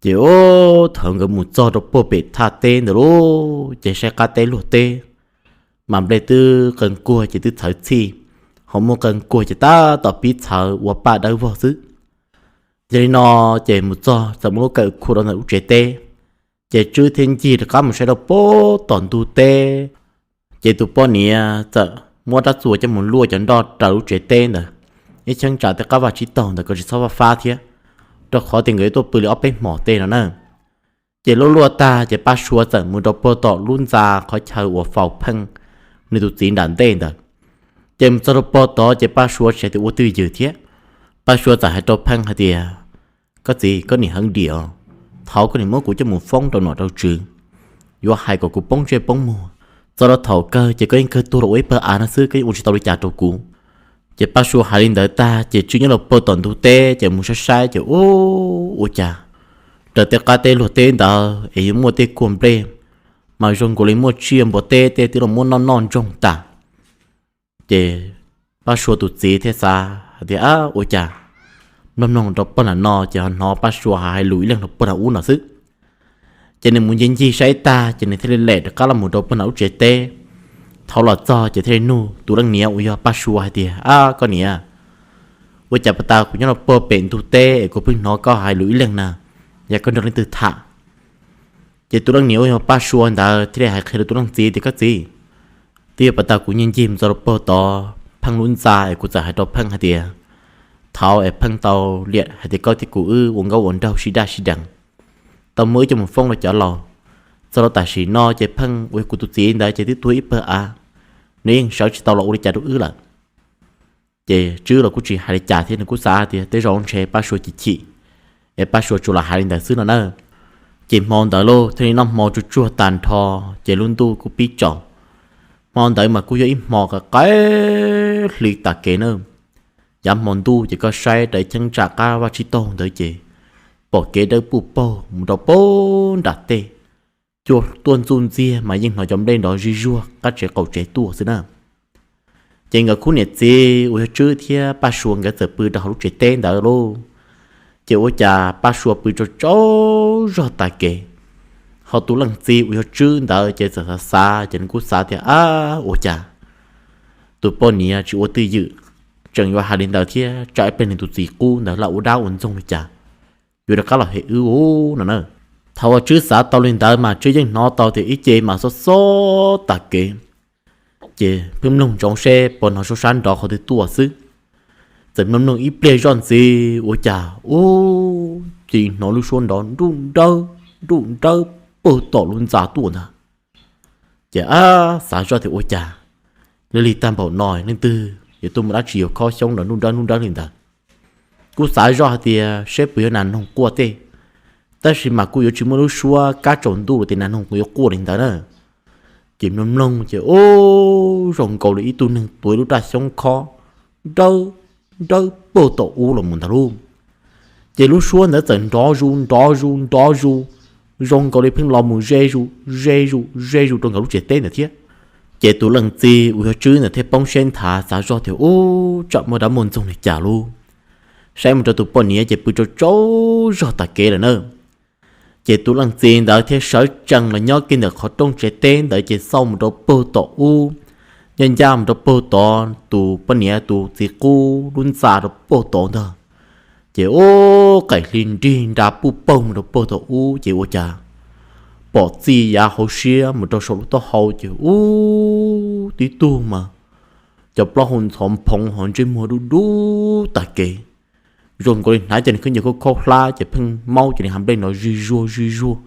Ces ub, thaum nkawd mus txog rau puag pem thaj teb ntawd lauj, ces saib qab teb luag teb, mas nplej twb qee kuag ces twb txhawv txhij, ho muaj qee kuag ces tab tom pib txhawv ua paj dawb vog xwb. Yog li no ces mus txog txawm muab lub kawm khu rau ntawm lub tsev teb, ces Tswb thiaj ncig rov qab mus saib rau puag tom ntug teb. Ces tus poj niam txawm muab rab txuas coj mus luaj cov nroj raws lub tsev teb ntawd, ib cheeb tsam tej qab vaj tsib taug ntawd kom tsis txhob fab fab thiab, rau qhov tias nkawd yuav tuaj pw li ob peb hmos tej no na. Ces luaj luaj tag ces Paj Sua txawm mus rau puag tom lub ntxa qhov chaw uas faus Pheej nws tus txiv nram ntej ntawd. Ces mus txog rau puag tod ces Paj Sua tsis hais tias ua twj ywm thiab, Paj Sua txawm hais rau Pheej hais tias, Koj txiv, koj niam heev diam os, thov koj niam muab kuv coj mus foob rau nom rau tswv, yuav hais kom kuv poob ntsej poob muag, txog rau thaum kawg ces koj yeej kawg tuag los ua ib pawg av no xwb, koj yeej ua tsis tau li cas rau kuv. Ces Paj Sua hais li ntawd tag ces Tswb nyob rau puag tom ntug teb ces mus saib saib ces ub, ua cas raws tej qab teb luag teb ntawd es yuav muaj tej kuag nplej, mas zoo nkaus li muaj tsiaj npua teb tej twb los muab noj noj ntsoog tas. Ces Paj Sua tus txiv thiaj xav hais tias, Ab, ua cas mloog mloog rau puag nram no ces ho hnov Paj Sua hais lus ib leeg rau puag nram ub no xwb. Ces nws mus ncig ncig saib tag ces nws thiaj li lem rov qab los mus rau puag nram lub tsev teb. Thaum los txog ces thiaj li nug tus leej niam uas yog Paj Sua hais tias, Ab, koj niam, ua cas pas tas kuv nyob rau puag pem ntug teb es kuv pheej hnov koj hais lus ib leeg na, yog koj nrog leej twg tham? Ces tus leej niam uas yog Paj Sua ntawd thiaj li hais qhia rau tus leej txiv tias, Koj txiv, twb yog pas tas kuv ncig ncig mus txog rau puag tod Pheej lub ntxa es kuv txawm hais rau Pheej hais tias, thaum es Pheej tau liam hais tias koj thiab kuv wb ua nkauj ua nraug sib daj sib deev, tau muab wb coj mus foob rau cov laus. Txog rau tam sim no ces pheej uas kuv tus txiv ntawd ces twb tuag ib pawg av, nws yeej sawv tsis tau los ua li cas rau wb lawm. Ces Tswb los kuj tsis hais li cas thiab, nws kuj xav tias tej zaum ntshe Paj Sua chim chim, es Paj Sua tsuas los hais li ntawd xwb no na. Ces hmo ntawd lauj, thiaj li noj hmo tsuag tsuag tag nrho, ces lub ntuj kuj pib tsaus. Hmo ntawd mas kuj yog ib hmo qaim qaim hli tas kev na. Yav hmo ntuj ces koj saib rau cheeb tsam qab vaj tsib taug ntawd ces pom kev dawb puj paug mus rau puag nram tej. Cua tuaj ntxuj ntxiag mas yeej hnov cov nplej nrov zij zuag qab tsev qaum tsev tuaj xwb na. Ces nkawd khub niam txiv uas yog Tswb thiab Paj Sua nkawd txawm pw rau hauv lub tsev teb ntawd lauj. Ces ua cas Paj Sua pw tsaug tsaug zog tas kev, ho tus leej txiv uas yog Tswb ntawd ces txawm xav xav, ces nws kuj xav tias, ab, ua cas tus poj niam tsis ua twj ywm, tseem yuav hais li ntawd thiab, tsam ib pliag nws tus txiv qub ntawd lawv ua dab ua ntxoog li cas, yuav rov qab los hem wb ub no na. Thaum uas Tswb xav tau li ntawd mas Tswb yeej hnov tau tias ib ce mas xob xob tas kev, ces pheej mloog ntsoov seb puas hnov suab sab nrov qhov twg tuaj xwb. Txawm mloog mloog ib pliag zoj ntxiv ua cas ub, ces hnov lub suab nrov nruj nrawb nruj nrawb puag tom lub ntxa tuaj ntag. Ces ab, xav zoj tias ua cas lig lig tag npaum no leej twg yuav tuaj mus dab tsi yuav khob xyoob nrov nruj nrawb nruj nrawb li ntawd. Kuj xav zoj hais tias seb puas yog nas noog quaj tej, tab sis mas kuj yuav tsis muaj lub suab kab tsaus ntuj los tias nas noog kuj yuav quaj li ntawd na. Ces mloog mloog ces ub, zoo nkaus li ib tug neeg tuav ib lub raj xyoob khob nrawb nrawb puag tom ub los mus ntag lauj. Ces lub suab ntawd txawm nrov zus nrov zus nrov zus, zoo nkaus li pheej los mus ze zus ze zus ze zus rau nkawd lub tsev teb ntawd thiab. Ces tus leej txiv uas yog Tswb ntawd thiaj poob siab nthav xav zoj tias ub, tsam muaj dab muaj ntxoog li cas lauj. Saib mus rau tus poj niam ces pw tsaug tsaug zog tas kev lawm na. Ces tus leej txiv ntawd thiaj sawv tsees los nyob kiag ntawm qhov rooj tsev teb ntawd ces xauj mus rau puag tom ub, ncaj ncaj mus rau puag tod tus poj niam tus txiv qub lub ntxa rau puag tod ntag. Ces ub, qaim hli nrig nra puj paug mus rau puag tom ub ces ua cas pom txij yav hauv siab mus rau saum lub taub hau ces ub, tib tug mas cov plaub hau ntxhov nphoov ho ntsej muag dub dub tas kev, zoo nkaus li hnav cov niag khaub ncaws khaub khaub hlab ces pheej maub cov niag hav nplej nrov zij zuag zij zuag,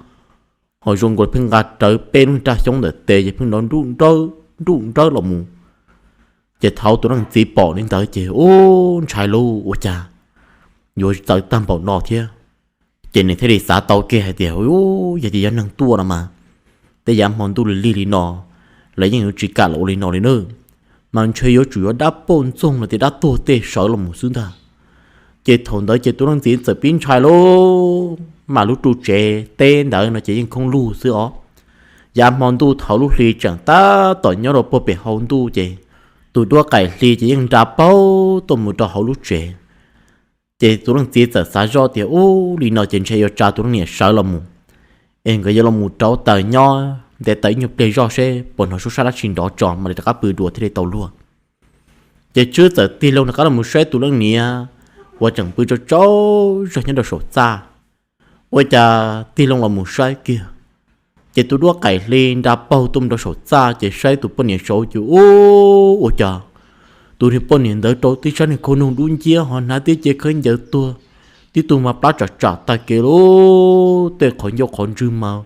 ho zoo nkaus li pheej nqa rawv peb lub raj xyoob ntawm tes ces pheej nrov nruj nrawb nruj nrawb los mus. Ces thaum tus leej txiv pom li ntawd ces ub, ntshai lauj, ua cas yuav txawv tag npaum no thiab. Ces nws thiaj li xav tau kiag hais tias, yog tias yog neeg tuaj no mas tej yav hmo ntuj lig lig li no, lawv yeej yuav tsis kam los ua li no li na, mas ntshe yuav tsum yog dab poj ntxoog los tias dab tuag tej sawv los mus xwb ntag. Ces thaum ntawd ces tus leej txiv txawm pib ntshai lauj, mas lub ru tsev teb ntawd no ces yeej khoob lug xwb os. Yav hmo ntuj thaum lub hli tseem tab tom nyob rau puag pem hauv ntuj ces tus duab qaim hli ces yeej nra paug tuaj mus rau hauv lub tsev. Ces tus leej txiv txawm xav zoj tias ub, li no ces ntshe yuav tsa tus leej niam sawv los mus, es nkawd yuav los mus rauv taws nyob nte taws ib nyuag pliag zoj seb puas hnov suab sab dab tsi nrov tso mam li rov qab pw dua thiaj li tau luag. Ces Tswb txawm tig loo rov qab los mus saib tus leej niam uas tseem pw tsaug tsaug zog nyob rau saum txaj. Ua cas tig loo los mus saib kiag, ces tus duab qaim hli nra paug tuaj mus rau saum txaj ces saib tus poj niam saud ces ub, ua cas tus niag poj niam ntawd rau tib sab niag khau noog dub nciab ho hnav tib ce khaub ncaws tuag, tib tug mas plab tsam tsam tag kev lauj, tej qhov ncauj qhov ntswg mas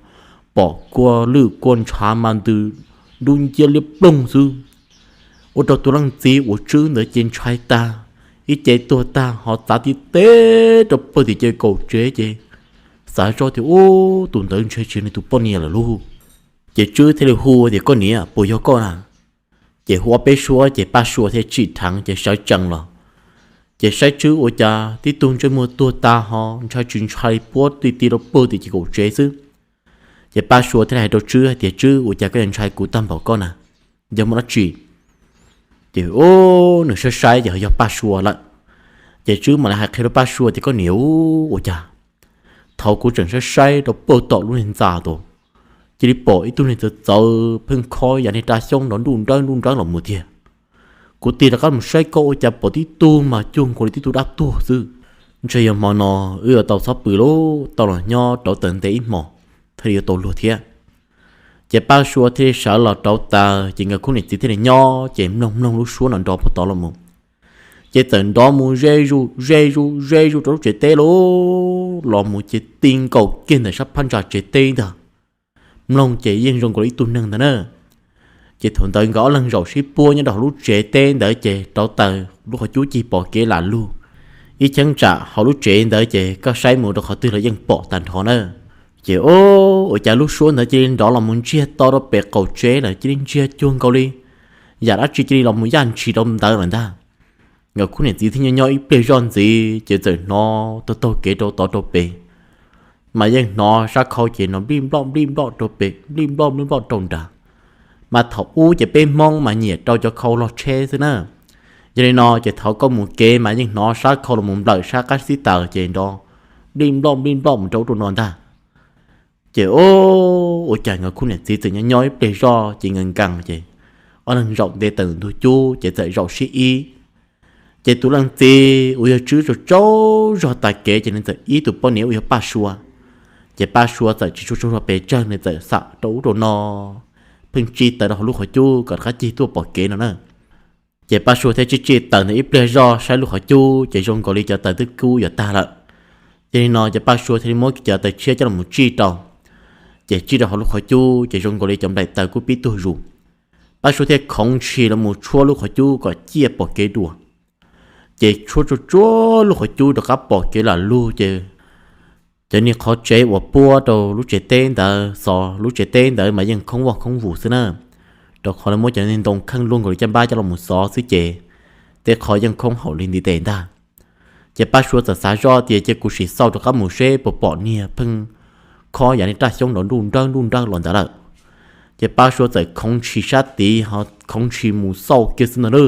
pom kua lwj kua ntshav mas ntws dub nciab liab ploog xwb. Ua rau tus leej txiv uas Tswb ntawd ces ntshai tag, ib ce tuag tag ho txav tib teb rau puag tim ce kaum tsev ces xav zoj tias ub, tus ntawd ntshe tsis yog nws tus poj niam lawm lauj. Ces Tswb thiaj li hu tias koj niam, puas yog koj na? Ces hu ob peb suab ces Paj Sua thiaj tsim dheev ces sawv tsees los. Ces saib Tswb ua cas tib tug ntsej muag tuag tag ho ntshai tsis ntshai puab ti ti rau puag tim ces kaum tsev xwb. Ces Paj Sua thiaj li hais rau Tswb hais tias Tswb, ua cas koj yuav ntshai kuv tag npaum koj na? Yog muaj dab tsi? Ces ub, nws saib saib ces ho yog Paj Sua lawm. Ces Tswb mam li hais qhia rau Paj Sua tias koj niam, ua cas thaum kuv tseem saib saib rau puag tom lub niag ntxa tod, cia li pom ib tug niag txawv txawv pheej khob yav niag raj xyoob nrov nruj nrawb nruj nrawb los mus tiag. Kuv tig rov qab mus saib koj ua cas pom tib tug mas cuag nkaus li tib tug dab tuag xwb. Ntshe yog hmo no wb yuav tau txhob pw lauj, tau los nyob rauv taws nte ib hmos thiaj li yuav tau luag thiab. Ces Paj Sua thiaj li sawv los rauv taws ces nkawd khub niam txiv thiaj li nyob ces mloog mloog lub suab no nrov puag tod los mus. Ces txawm nrov mus ze zuj ze zuj ze zuj rau lub tsev teb lauj, los mus ces ti nkaus kiag ntawm sab phab ntsa tsev teb ntag. Mloog ces yeej zoo nkaus li ib tug neeg ntag na. Ces thaum ntawd nkawd ob leeg zaum sib puab nyob rau hauv lub tsev teb ntawd ces rauv taws lub qhov cub cig pom kev lam lug. Ib cheeb tsam hauv lub tsev ntawd ces koj saib mus rau qhov twg los yeej pom tag nrho na. Ces ua cas lub suab ntawd cia li nrov los mus ntsiag to rau pem qaum tsev lawm, cia li ntsiag cuag nkaus li yam dab tsi cia li los mus yaj ntshis rau ntawd lawm ntag. Nkawd khub niam txiv thiaj nyob nyob ib pliag zoj ntxiv ces txawm hnov taug taug kev rau tod rau pem, mas yeej hnov sab khau ces no nplij nploj nplij nploj rau pem, nplij nploj nplij nploj rau nrad, mas thaum ub ces peb Hmoob mas nyiam rau cov khau log tsheb xwb na. Yog li no ces thaum koj mus kev mas yeej hnov sab khau los mus nplawm sab qab xib taws ces nrov nplij nploj nplij nploj mus rau ub rau no ntag. Ces ua cas nkawd khub niam txiv txawm nyob nyob ib pliag zoj ces nkees nkees ces ob leeg zaum nte tawm ntug cub ces txawm zaum sib ib. Ces tus leej txiv uas yog tswb tsaug tsaug zog tas kev ces nws txawm ib tus poj niam uas yog Paj Sua. Ces Paj Sua txawm tsis tshua tsaug zog pes tsawg, nws txawm xam rau ub rau no, pheej tsij taws rau hauv lub qhov cub kom rov qab cig tuaj pom kev no na. Ces Paj Sua thiaj tsij tsij taws ntawm ib pliag zoj saib lub qhov cub ces zoo nkaus li cov taws twb kub yuav tag lawm. Yog li no ces Paj Sua thiaj li muab cov taws tshiab coj los tsij rau. Ces tsij rau hauv lub qhov cub ces zoo nkaus li cov nplaim taws kuj pib tuag zus. Paj Sua thiaj khoov ntshis los mus tshuab lub qhov cub kom ciaj pom kev dua. Ces tshuab tsuag tsuag lub qhov cub rov qab pom kev lam lug ces cov niag qhov tsev uas puab rau lub tsev teb ntawd, xov lub tsev teb ntawd mas yeej khoob voj khoob vus xwb na, rau qhov lawv muab cov niag ntoo kheej luaj nkaus li caj npab coj los xov xwb ces tej qho yeej khoob haum li ntiv tes ntag. Ces Paj Sua txawm xav zoj tias cia kuv sim xauj rov qab mus seb puas pom niag pheej khob yav niag raj xyoob nrov nruj nrawj nruj nrawj los ntawd lawm. Ces Paj Sua txawm khoov ntshis sab tid ho khoov ntshis mus xauj kiag xwb ntag na,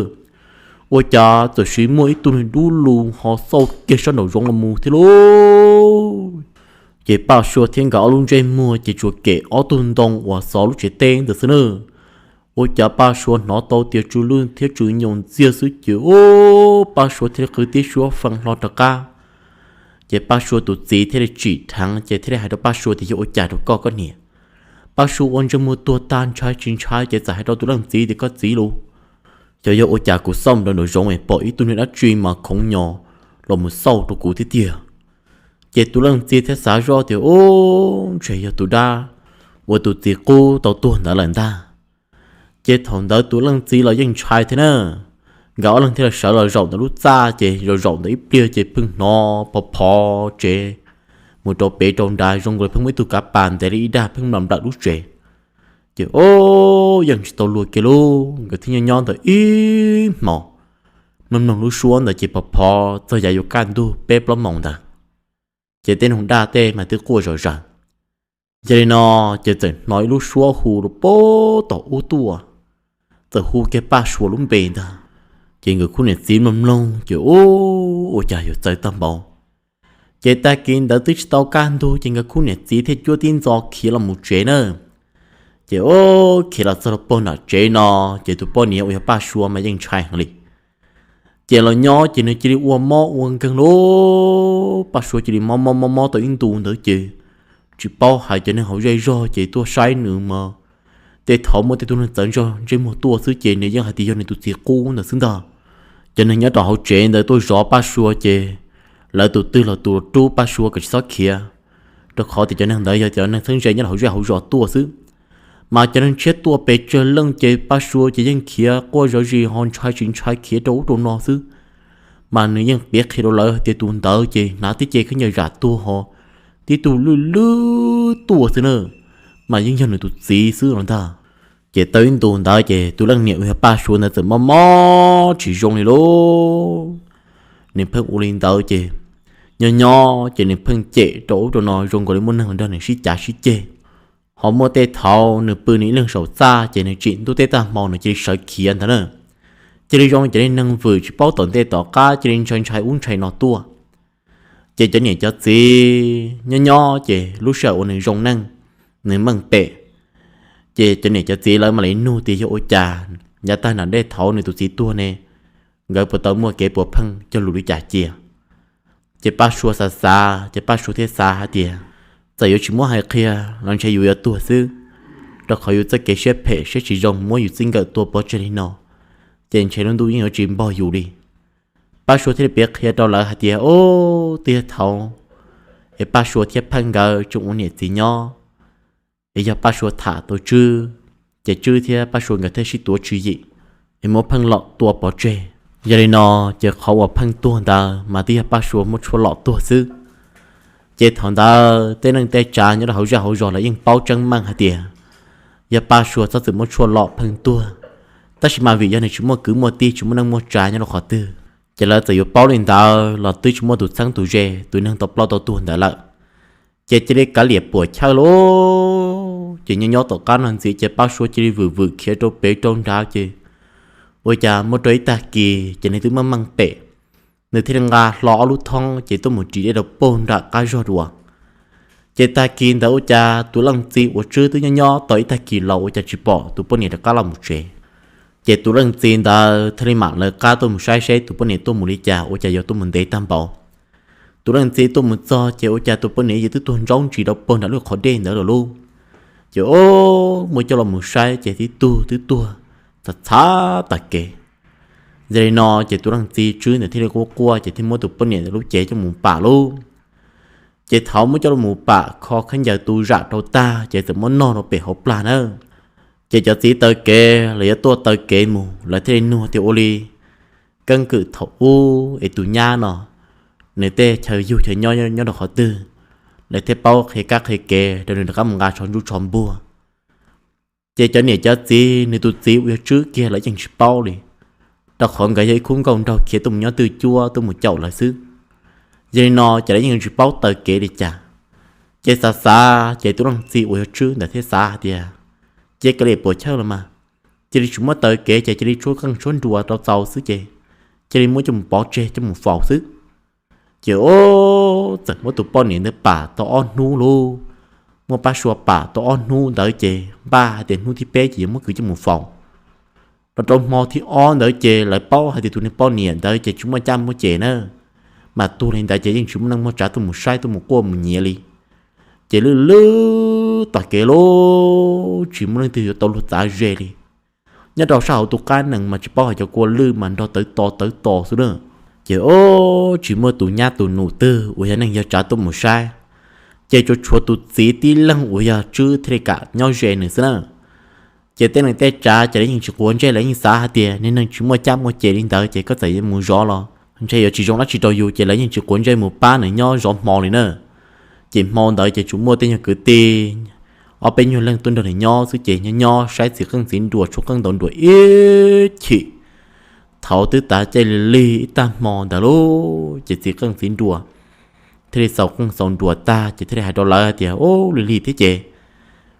ua cas txawm sis muaj ib tug niag dub lug ho xauj kiag sab nraum zoov los mus thiab lauj. Ces Paj Sua thiab nkawd ob lub ntsej muag ces tsuas kem ob tug ntoo uas xov lub tsev teb ntawd xwb na. Ua cas Paj Sua hnov tau tias tsw lwj thiab tsw nyoos ntxiag xwb ces ua Paj Sua thiaj li qw tib suab fee hlo rov qab. Ces Paj Sua tus txiv thiaj li tsim dheev ces thiaj li hais rau Paj Sua tias yog ua cas rau koj koj niam. Paj Sua ua ntsej muag tuag tag ntshai tsis ntshai ces txawm hais rau tus leej txiv tias koj txiv lauj, xyov yog ua cas kuv xauj rau nraum zoov es pom ib tug niag dab tsi mas khoov nyo los mus xauj rau kuv thiab tiag. Ces tus leej txiv thiaj xav zoj tias ub, ntshe yog tus dab uas tus txiv qub tau tuag ntawd lawm ntag. Ces thaum ntawd tus leej txiv los yeej ntshai thiab na. Nkawd ob leeg thiaj li sawv los zaum ntawm lub txaj ces zaum zaum ntawm ib pliag ces pheej hnov phov phov tsev mus rau pem rau nrad zoo nkaus li pheej muaj ib tug kav pas ntev li ib dag pheej nplawm nplawm lub tsev. Ces ub, yeej tsis tau luag kiag lauj, nkawd thiaj nyob nyob ntawm ib hmos, mloog mloog lub suab ntawd ces phov phov txog yav yuav kaj ntug peb plaub moos ntawd. Ces tej noog daj tej mas twb quaj zom zaws. Yog li no ces txawm hnov ib lub suab hu rau pem tom ub tuaj, txawm hu kiag Paj Sua lub npe ntag. Ces nkawd khub niam txiv mloog mloog ces ub, ua cas yuav txawv tag npaum. Ces tag kis ntawd twb tsis tau kaj ntug ces nkawd khub niam txiv thiaj cuab tib ntxo khiav los mus tsev na. Ces ub, khiav los txog rau puag nram tsev no, ces tus poj niam uas yog Paj Sua mas yeej ntshai heev li. Ces los nyob ces nws cia li ua mob ua nkeeg lauj, Paj Sua cia li mob mob mob mob tau ib ntu ntawd ces tsis paub hais cov neeg hauv zej zog ces tuaj saib nws mas tej thaum muaj tej tug neeg txawv ntsej muag tuaj xwb ces nws yeej hais tias yog nws tus txiv qub ntawd xwb ntag. Cov neeg nyob rau hauv tsev ntawd tuaj zov Paj Sua ces lawv tus twg los tus rub Paj Sua kom tsis txhob khiav, rau qhov tias cov neeg ntawd yog cov neeg txheeb ze nyob rau hauv zej hauv zos tuaj xwb. Mas cov neeg tshiab tuaj pes tsawg leej ces Paj Sua ces yeej khiav quaj zov zis ho ntshai tsis ntshai khiav rau ub rau no xwb. Mas nws yeej piav qhia rau lawv tias tus ntawd ces hnav tib ce khaub ncaws zam tuag ho tib tug lwj lwj tuaj xwb na, mas yeej yog nws tus txiv xwb los ntag. Ces tau ib ntus ntawd ces tus leej niam uas yog Paj Sua ntawd txawm mob mob tsis zoo li lauj. Nws pheej ua li ntawd ces nyob nyob ces nws pheej cem rau ub rau no zoo nkaus li muaj neeg los nrog nws sib cav sib ceg. Ho muaj tej thaum nws pw nws ib leeg saum txaj ces nws tsim ntuj teb tag hmo nws cia li sawv khiav ntag na. Cia li zoo li cov neeg vwm tsis paub tom ntej tom qab cia li ntshai ntshai ub ntshai no tuaj. Ces cov niam cov txiv nyob nyob ces lub sij hawm uas nws zoo neej, nws meej pem, ces cov niam cov txiv lawv mam li nug tias yog ua cas yav tag nram dej thaud nws tus txiv tuag ne, nkawd puas tau muaj kev puas pheej cog lus li cas cia. Ces Paj Sua xav xav ces Paj Sua thiaj xav hais tias txawm yuav tsis muab hais qhia los ntshe yus yuav tuag xwb, rau qhov yus txoj kev siab phem siab tsis zoo muab yus txij nkawm tua pov tseg li no, ces ntshe lub ntuj yeej yuav tsis npog yus li. Paj Sua thiaj li piav qhia rau lawv hais tias, Ub, twb yog thaum es Paj Sua thiab Pheej nkawd tseem ua niam txiv nyob, es yog Paj Sua tham tau Tswb, ces Tswb thiab Paj Sua nkawd thiaj sib tuav tswv yim es muab Pheej lom tua pov tseg. Yog li no, ces qhov uas Pheej tuag ntawd mas twb yog Paj Sua muab tshuaj lom tuag xwb. Ces thaum ntawd tej neej tej tsav nyob rau hauv zej hauv zos lawv yeej paub tseeb meej hais tias yog Paj Sua txhob txwm muab tshuaj lom Pheej tuag, tab sis mas vim yog nws tsis muaj kwv muaj tij, tsis muaj neej muaj tsav nyob rau qhov twg, ces lawv txawm yuav paub li ntawd los twb tsis muaj tus txheeb tus ze tus neeg tau ploj tau tuag ntawd lawm. Ces cia li kav liam puam chawj lauj. Ces nyob nyob tom qab no ntxiv ces Paj Sua cia li vwm vwm khiav rau pem rau nrad ces ua cas muaj rau ib tag kis ces nws twb meej meej pem, nws thiaj li nqa hlo ob lub thoob ces tuaj mus ris dej rau puag nram qab zog dua. Ces tag kis ntawd ua cas tus leej txiv uas Tswb twb nyob nyob tau ib tag kis los ua cas tsis pom tus poj niam rov qab los mus tsev. Ces tus leej txiv ntawd thiaj li mam lawv qab tuaj mus saib seb tus poj niam tuaj mus li cas, ua cas yuav tuaj mus ntev tag npaum. Tus leej txiv tuaj mus txog ces ua cas tus poj niam yeej twb tuag ntsaub ntsis rau puag nram lub qhov dej ntawd lawm lauj. Ces o, muab coj los mus saib ces tib tug twb tuag txhav txhav tag kev. Yog li no ces tus leej txiv Tswb ntawd thiaj li quaj quaj ces thiaj muab tus poj niam ntawd lub cev coj mus pam lauj. Ces thaum muab coj los mus pam kho khaub ncaws tu zam rau tag ces txawm muab nog rau pem hauv plag na. Ces cov txiv taw kev los yuav tuaj taw kev mus, lawv thiaj li nug tias ua li, keeb kwm thaum ub es tus nyab no nws tej chaw yug chaw nyob nyob rau qhov twg, lawv thiaj paub qhia kab qhia kev rau nws rov qab mus nqa tsho ntsuj tsho npuag. Ces cov niam cov txiv nws tus txiv uas yog Tswb kiag lawv yeej tsis paub li, rau qhov nkawd yog ib khub nkauj nraug khiav tuaj mus nyob twj cuab tuaj mus caum lawv xwb. Yog li no ces lawv yeej tsis paub taw kev li cas. Ces xav xav ces tus leej txiv uas yog Tswb ntawd thiaj xav hais tias, cia kav liam puam chawj los mas, cia li tsis muab taw kev ces cia li tshuab qeej tshuab nruas rau txaus xwb ces cia li muab coj mus pov tseg coj mus faus xwb. Ces o, txawm muab tus poj niam ntawd pam tau ob hnub lauj. Muab Paj Sua pam tau ob hnub ntawd ces npaj hais tias hnub thib peb ces yuav muab kwv coj mus faus. Los rau hmo thib ob ntawd ces lawv paub hais tias tus niag poj niam ntawd ces tsis muaj caj muaj ces na, mas tuag li ntawd ces yeej tsis muaj neeg muaj tsav tuaj mus saib tuaj mus quaj mus nyiav li. Ces lwj lwj tom kev lauj, tsis muaj leej twg yuav tau luag txav ze li. Nyob rau sab hauv tus qab nees mas tsis paub hais cov kua lwj mas nrog tawv to tawv to xwb na. Ces o, tsis muaj tus nyab tus nus twg uas yog neej yog tsav tuaj mus saib, ces tsuas tshuav tus txiv tib leeg uas yog Tswb thiaj li kam nyob ze nws xwb na. Ces tej neeg tej tsav ces lawv yeej tsis quav ntsej, lawv yeej xav hais tias niag neeg tsis muaj caj muaj ces li ntawd ces koj txawm yuav mus zov los ntshe yuav tsis zoo dab tsi rau yus, ces lawv yeej tsis quav ntsej mus pab nws nyob zov hmo li na. Ces hmo ntawd ces tsuas muaj tej nyuag kwv tij ob peb nyuag leej tuaj nrog nws nyob xwb ces nyob nyob saib txiv qeej txiv nruas tshuab qeej ntaus nruas ib chim. Thaum twb tav caij lig lig ib tag hmo ntawd lauj, ces txiv qeej txiv nruas thiaj li xaus qeej xaus nruas tag ces thiaj li hais rau lawv tias, Ub, lig lig thiab ces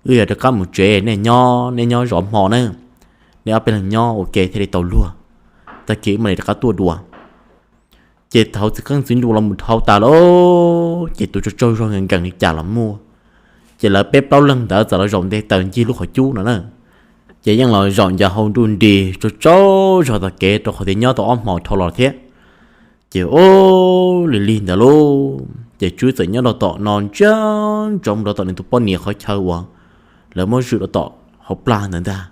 wb yuav rov qab mus tsev, nej nyob nej nyob zov hmo na, nej ob peb leeg nyob ua ke thiaj li tau luag, tag kis wb mam li rov qab tuaj dua. Ces thaum txiv qeej txiv nruas los mus dhau tas lauj, ces tus tsaug tsaug zog nkees nkees li cas los muaj, ces lawv peb plaub leeg ntawd txawm los zaum nte taws ncig lub qhov cub no na. Ces yeej los zaum ncas hauv nruj nris tsaug tsaug zog tom kev rau qhov tias nyob tau ob hmo dhau los thiab. Ces ub, lig lig ntawd lauj, ces Tswb txawm nyob rau tom no ntsia ntsoov rau tom nws tus poj niam qhov chaw uas lawv muab zwm rau tom hauv plag ntawd ntag.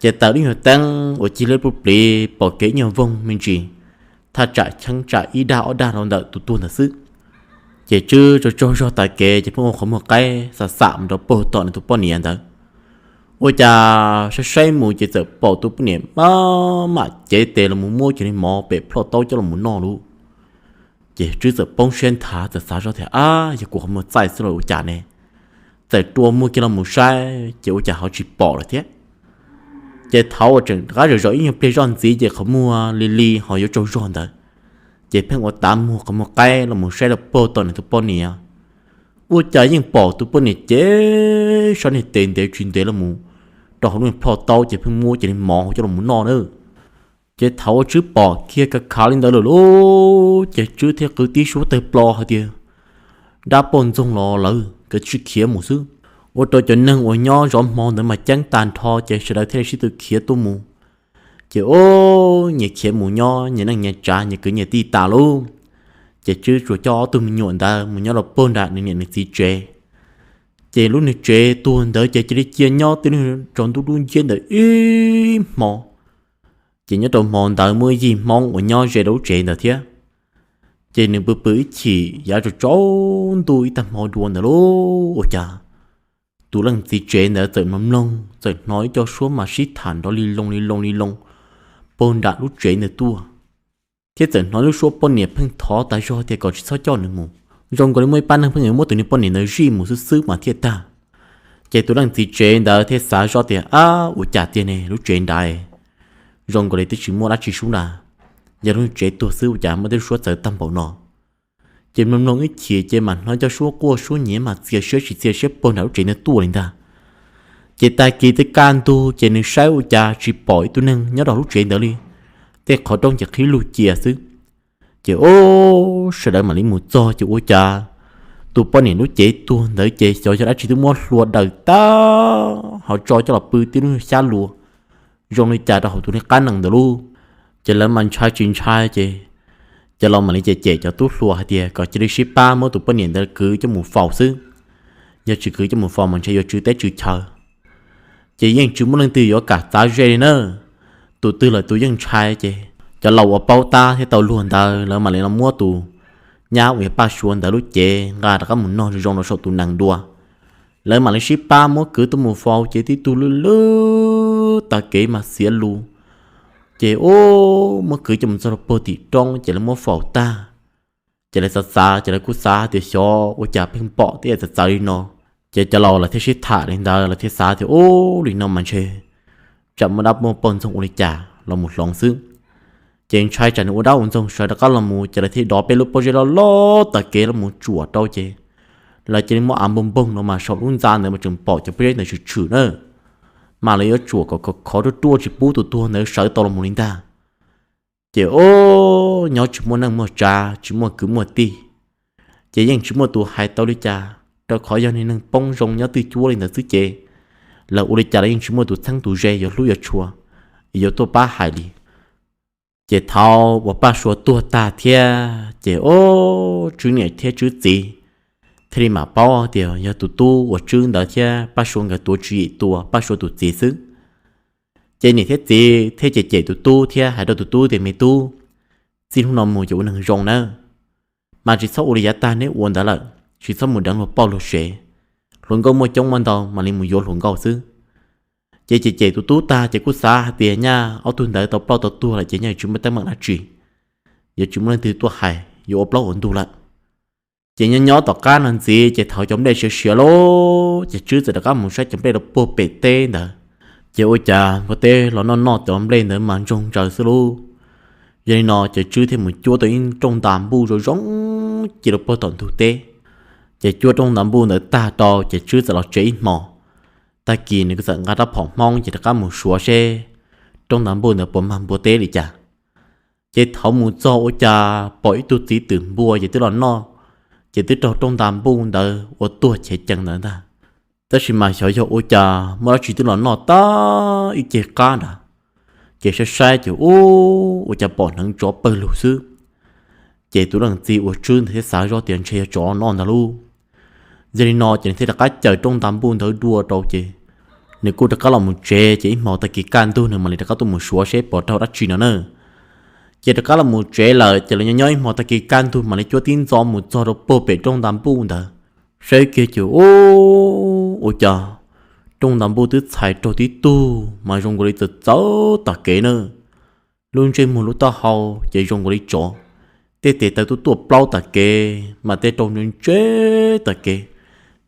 Ces taws lub nyuag teeb uas cig liab pluj pliv pom kev ib nyuag voog me ntsis, thaj tsam cheeb tsam ib dag ob dag rau ntawm tus tuag ntawd xwb. Ces Tswb tsaug tsaug zog tas kev ces pheej ua qhov muag qaib xam xam mus rau puag tom nws tus poj niam ntawd. Ua cas saib saib mus ces txawm pom tus poj niam maj mam cev tes los mus muab cov niag mov pem plhoj taub coj los mus noj lauj. Ces Tswb txawm poob siab nthav, txawm xav zoj tias, Ab, yog kuv qhov muag txaij xwb los ua cas ne? Txawm rua muag kiag los mus saib ces ua cas ho tsis pom lawm thiab. Ces thaum uas tseem rov qab zaum zaum ib nyuag pliag zoj ntxiv ces qhov muag li li ho yuav tsaug zog ntawd, ces pheej ua tav muag qhov muag qaib los mus saib rau puag tom nws tus poj niam. Ua cas yeej pom tus poj niam cev sab niag tes ntev tsis ntev los mus rau hauv lub plhoj taub ces pheej muab cov niag mov hauv coj los mus noj na. Ces thaum uas Tswb pom kiag kav khav li ntawd lawm lauj, ces Tswb thiaj qw tib suab tawg plo hais tias, Dab poj ntxoog los lawm, koj cia li khiav mus xwb. Ua rau cov neeg uas nyob zov hmo ntawd mas ceeb tag nrho ces sawv daws thiaj li sib tw khiav tuaj mus. Ces ub, nyias khiav mus nyob nyias neej nyias tsav nyias kwv nyias tij tas lauj. Ces Tswb tsuas coj ob tug me nyuam ntawd mus nyob rau puag nram nws niam nws txiv tsev. Ces lub niag tsev tuag ntawd ces cia li cia nyob twb niag tsaus ntuj dub nciab ntawm ib hmo. Ces nyob rau hmo ntawd muaj ib yim Hmoob uas nyob ze rau lub tsev ntawd thiab. Ces nws pw pw ib chim yav tsaus ntuj ib tag hmo dua ntawd lauj, ua cas tus leej txiv tsev ntawd txawm mloog mloog txawm hnov ib co suab mas sib tham nrov li loo li loo li loo puag nram lub tsev ntawd tuaj, thiab txawm hnov lub suab poj niam pheej thov tas zog tias kom tsis txhob coj nws mus, zoo nkaus li muaj ib pab neeg pheej yuav muab tus niag poj niam ntawd zij mus xwb xwb mas thiaj tag. Ces tus leej txiv tsev ntawd thiaj xav zoj tias, Ab, ua cas tiag ne, lub tsev nrad zoo nkaus li twb tsis muaj dab tsi sub nrad, yog lub tsev tuag xwb ua cas muaj tej lub suab txawv tag npaum no. Ces mloog mloog ib chim ces mam hnov cov suab quaj suab nyiav mas txias siab tsis txias siab puag nram lub tsev ntawd tuaj li ntag. Ces tag kis twb kaj ntug ces nws saib ua cas tsis pom ib tug neeg nyob rau lub tsev ntawd li, tej qhov rooj ces qhib lug cia xwb. Ces o, sawv daws mam li mus txog ces ua cas tus poj niam lub cev tuag ntawd ces xyov yog dab tsi twb muab hlua daws tag ho tso coj los pw tib lub xyab luas zoo li cas rau hauv tus niag qab nees ntawd lauj. Ces lawv mas ntshai tsis ntshai ces cov laus mam li cem cem cov tub hluas hais tias kom cia li sib pab muab tus poj niam ntawd kwv coj mus faus xwb, yog tsis kwv coj mus faus mas ntshe yuav tsw teb tsw chaw. Ces yeej tsis muaj leej twg yuav kam txav ze li na, tus twg los tus yeej ntshai. Ces cov laus uas paub tab thiab tau luag ntawd lawv mam li los muab tus nyab uas yog Paj Suav ntawd lub cev nqa rov qab mus nog zoo rau saum tus nees dua. Lawv mam li sib pab muab kwv tuaj mus faus ces tib tug lwj lwj tag kev mas xiav lus. Ces o, muab kwv coj mus txog rau puag tim roob ces lawv muab faus tag. Ces lawv xav xav ces lawv kuj xav tias xyov ua cas pheej pom tej yam txawv txawv li no. Ces cov laus lawv thiaj sib tham li ntawd lawv thiaj xav tias, Ub, li no mas ntshe tsam muaj dab muaj poj ntxoog ua li cas los mus hloov xwb. Ces ntshai tsam nws ua dab ua ntxoog sawv rov qab los mus ces lawv thiaj dov peb lub pob zeb loj loj tag kev los mus tsuam rau ces lawv cia li muab av npog npog no mas saum lub ntxa ntawd mas tseem pom cov pob zeb ntawd tshwm tshwm na. Mas lawv yuav tsuam kom khov khov ruaj ruaj tsis pub tus tuag ntawd sawv tau los mus li ntag. Ces o, nyob tsis muaj neej muaj tsav tsis muaj kwv muaj tij, ces yeej tsis muaj tus hais tau li cas, rau qhov yog niag neeg poob zoo nyob twj cuab li ntawd xwb ces lawv ua li cas los yeej tsis muaj tus txheeb tus ze yuav hlub yuav tshua, yuav tuaj pab hais li. Ces thaum uas Paj Suav tuag tag thiab ces o, Tswb niam thiab Tswb txiv thiaj li mam paub tias yog tus tub uas Tswb ntawd thiab Paj Suav nkawd tuav tswv yim tua Paj Suav tus txiv xwb. Ces niam thiab txiv thiaj cem cem tus tub thiab hais rau tus tub tias, Me tub, txij hnub no mus ces ua neeg zoo nawb, mas tsis txhob ua li yav tag neb ua ntawd lawm, tsis txhob mus deev luag poj luag sev, hluas nkauj muaj coob muaj ntau mam li mus yuav hluas nkauj xwb. Ces cem cem tus tub tag ces kuj xav hais tias nyaj ob tug ntawd tau ploj tau tuag lawm ces nyaj tsis muaj teeb meem dab tsi, yuav tsis muaj leej twg tuaj hais yuav ua plaub ua ntug lawm. Ces nyob nyob tom qab no ntxiv ces thaum cov nplej siav siav lawm ces Tswb txawm rov qab mus saib cov nplej rau puag pem teb ntawd. Ces ua cas npua teb los noj noj cov nplej ntawd mas ntsoog ntsaws xwb lauj. Yog li no ces Tswb thiaj mus cuab tau ib rooj ntas npuj zoo zoo cia rau puag tom ntug teb. Ces cuab rooj ntas npuj ntawd tag rau ces Tswb txawm los tsev ib hmos. Tag kis nws txawm nqa rab phom Hmoob ces rov qab mus suav seb rooj ntas npuj ntawd puas mag npua teb li cas. Ces thaum mus txog ua cas pom ib tug txiv twm npua ces twb los noj, ces twb raug rooj ntas npuj ntawd ua tuag chev cees ntawd ntag. Tab sis mas xyov yog ua cas muaj dab tsi twb los noj tag ib ceg qab nrad, ces saib saib ces ub, ua cas pom hneev tsov pawg lug xwb. Ces tus leej txiv uas Tswb ntawd thiaj xav zoj tias ntshe yog tsov noj ntag lauj. Yog li no ces nws thiaj rov qab cawm rooj ntas npuj ntawd dua rau ces nws kuj rov qab los mus tsev, ces ib hmos tag kis kaj ntug nws mam li rov qab tuaj mus suav seb puas raug dab tsi no na. Ces rov qab los mus tsev lawm ces lawv nyob nyob ib hmos tag kis kaj ntug mam li cuab tib ntxov mus txog rau puag pem rooj ntas npuj ntawd. Saib kiag ces ub, ua cas rooj ntas npuj twb txhais raug tib tug mas zoo nkaus li txawv txawv tag kev na. Lub ntsej muag lub taub hau ces zoo nkaus li tsov, tej tes taw tuaj tuaj plaub tag kev mas tej rau ntse ntse tag kev,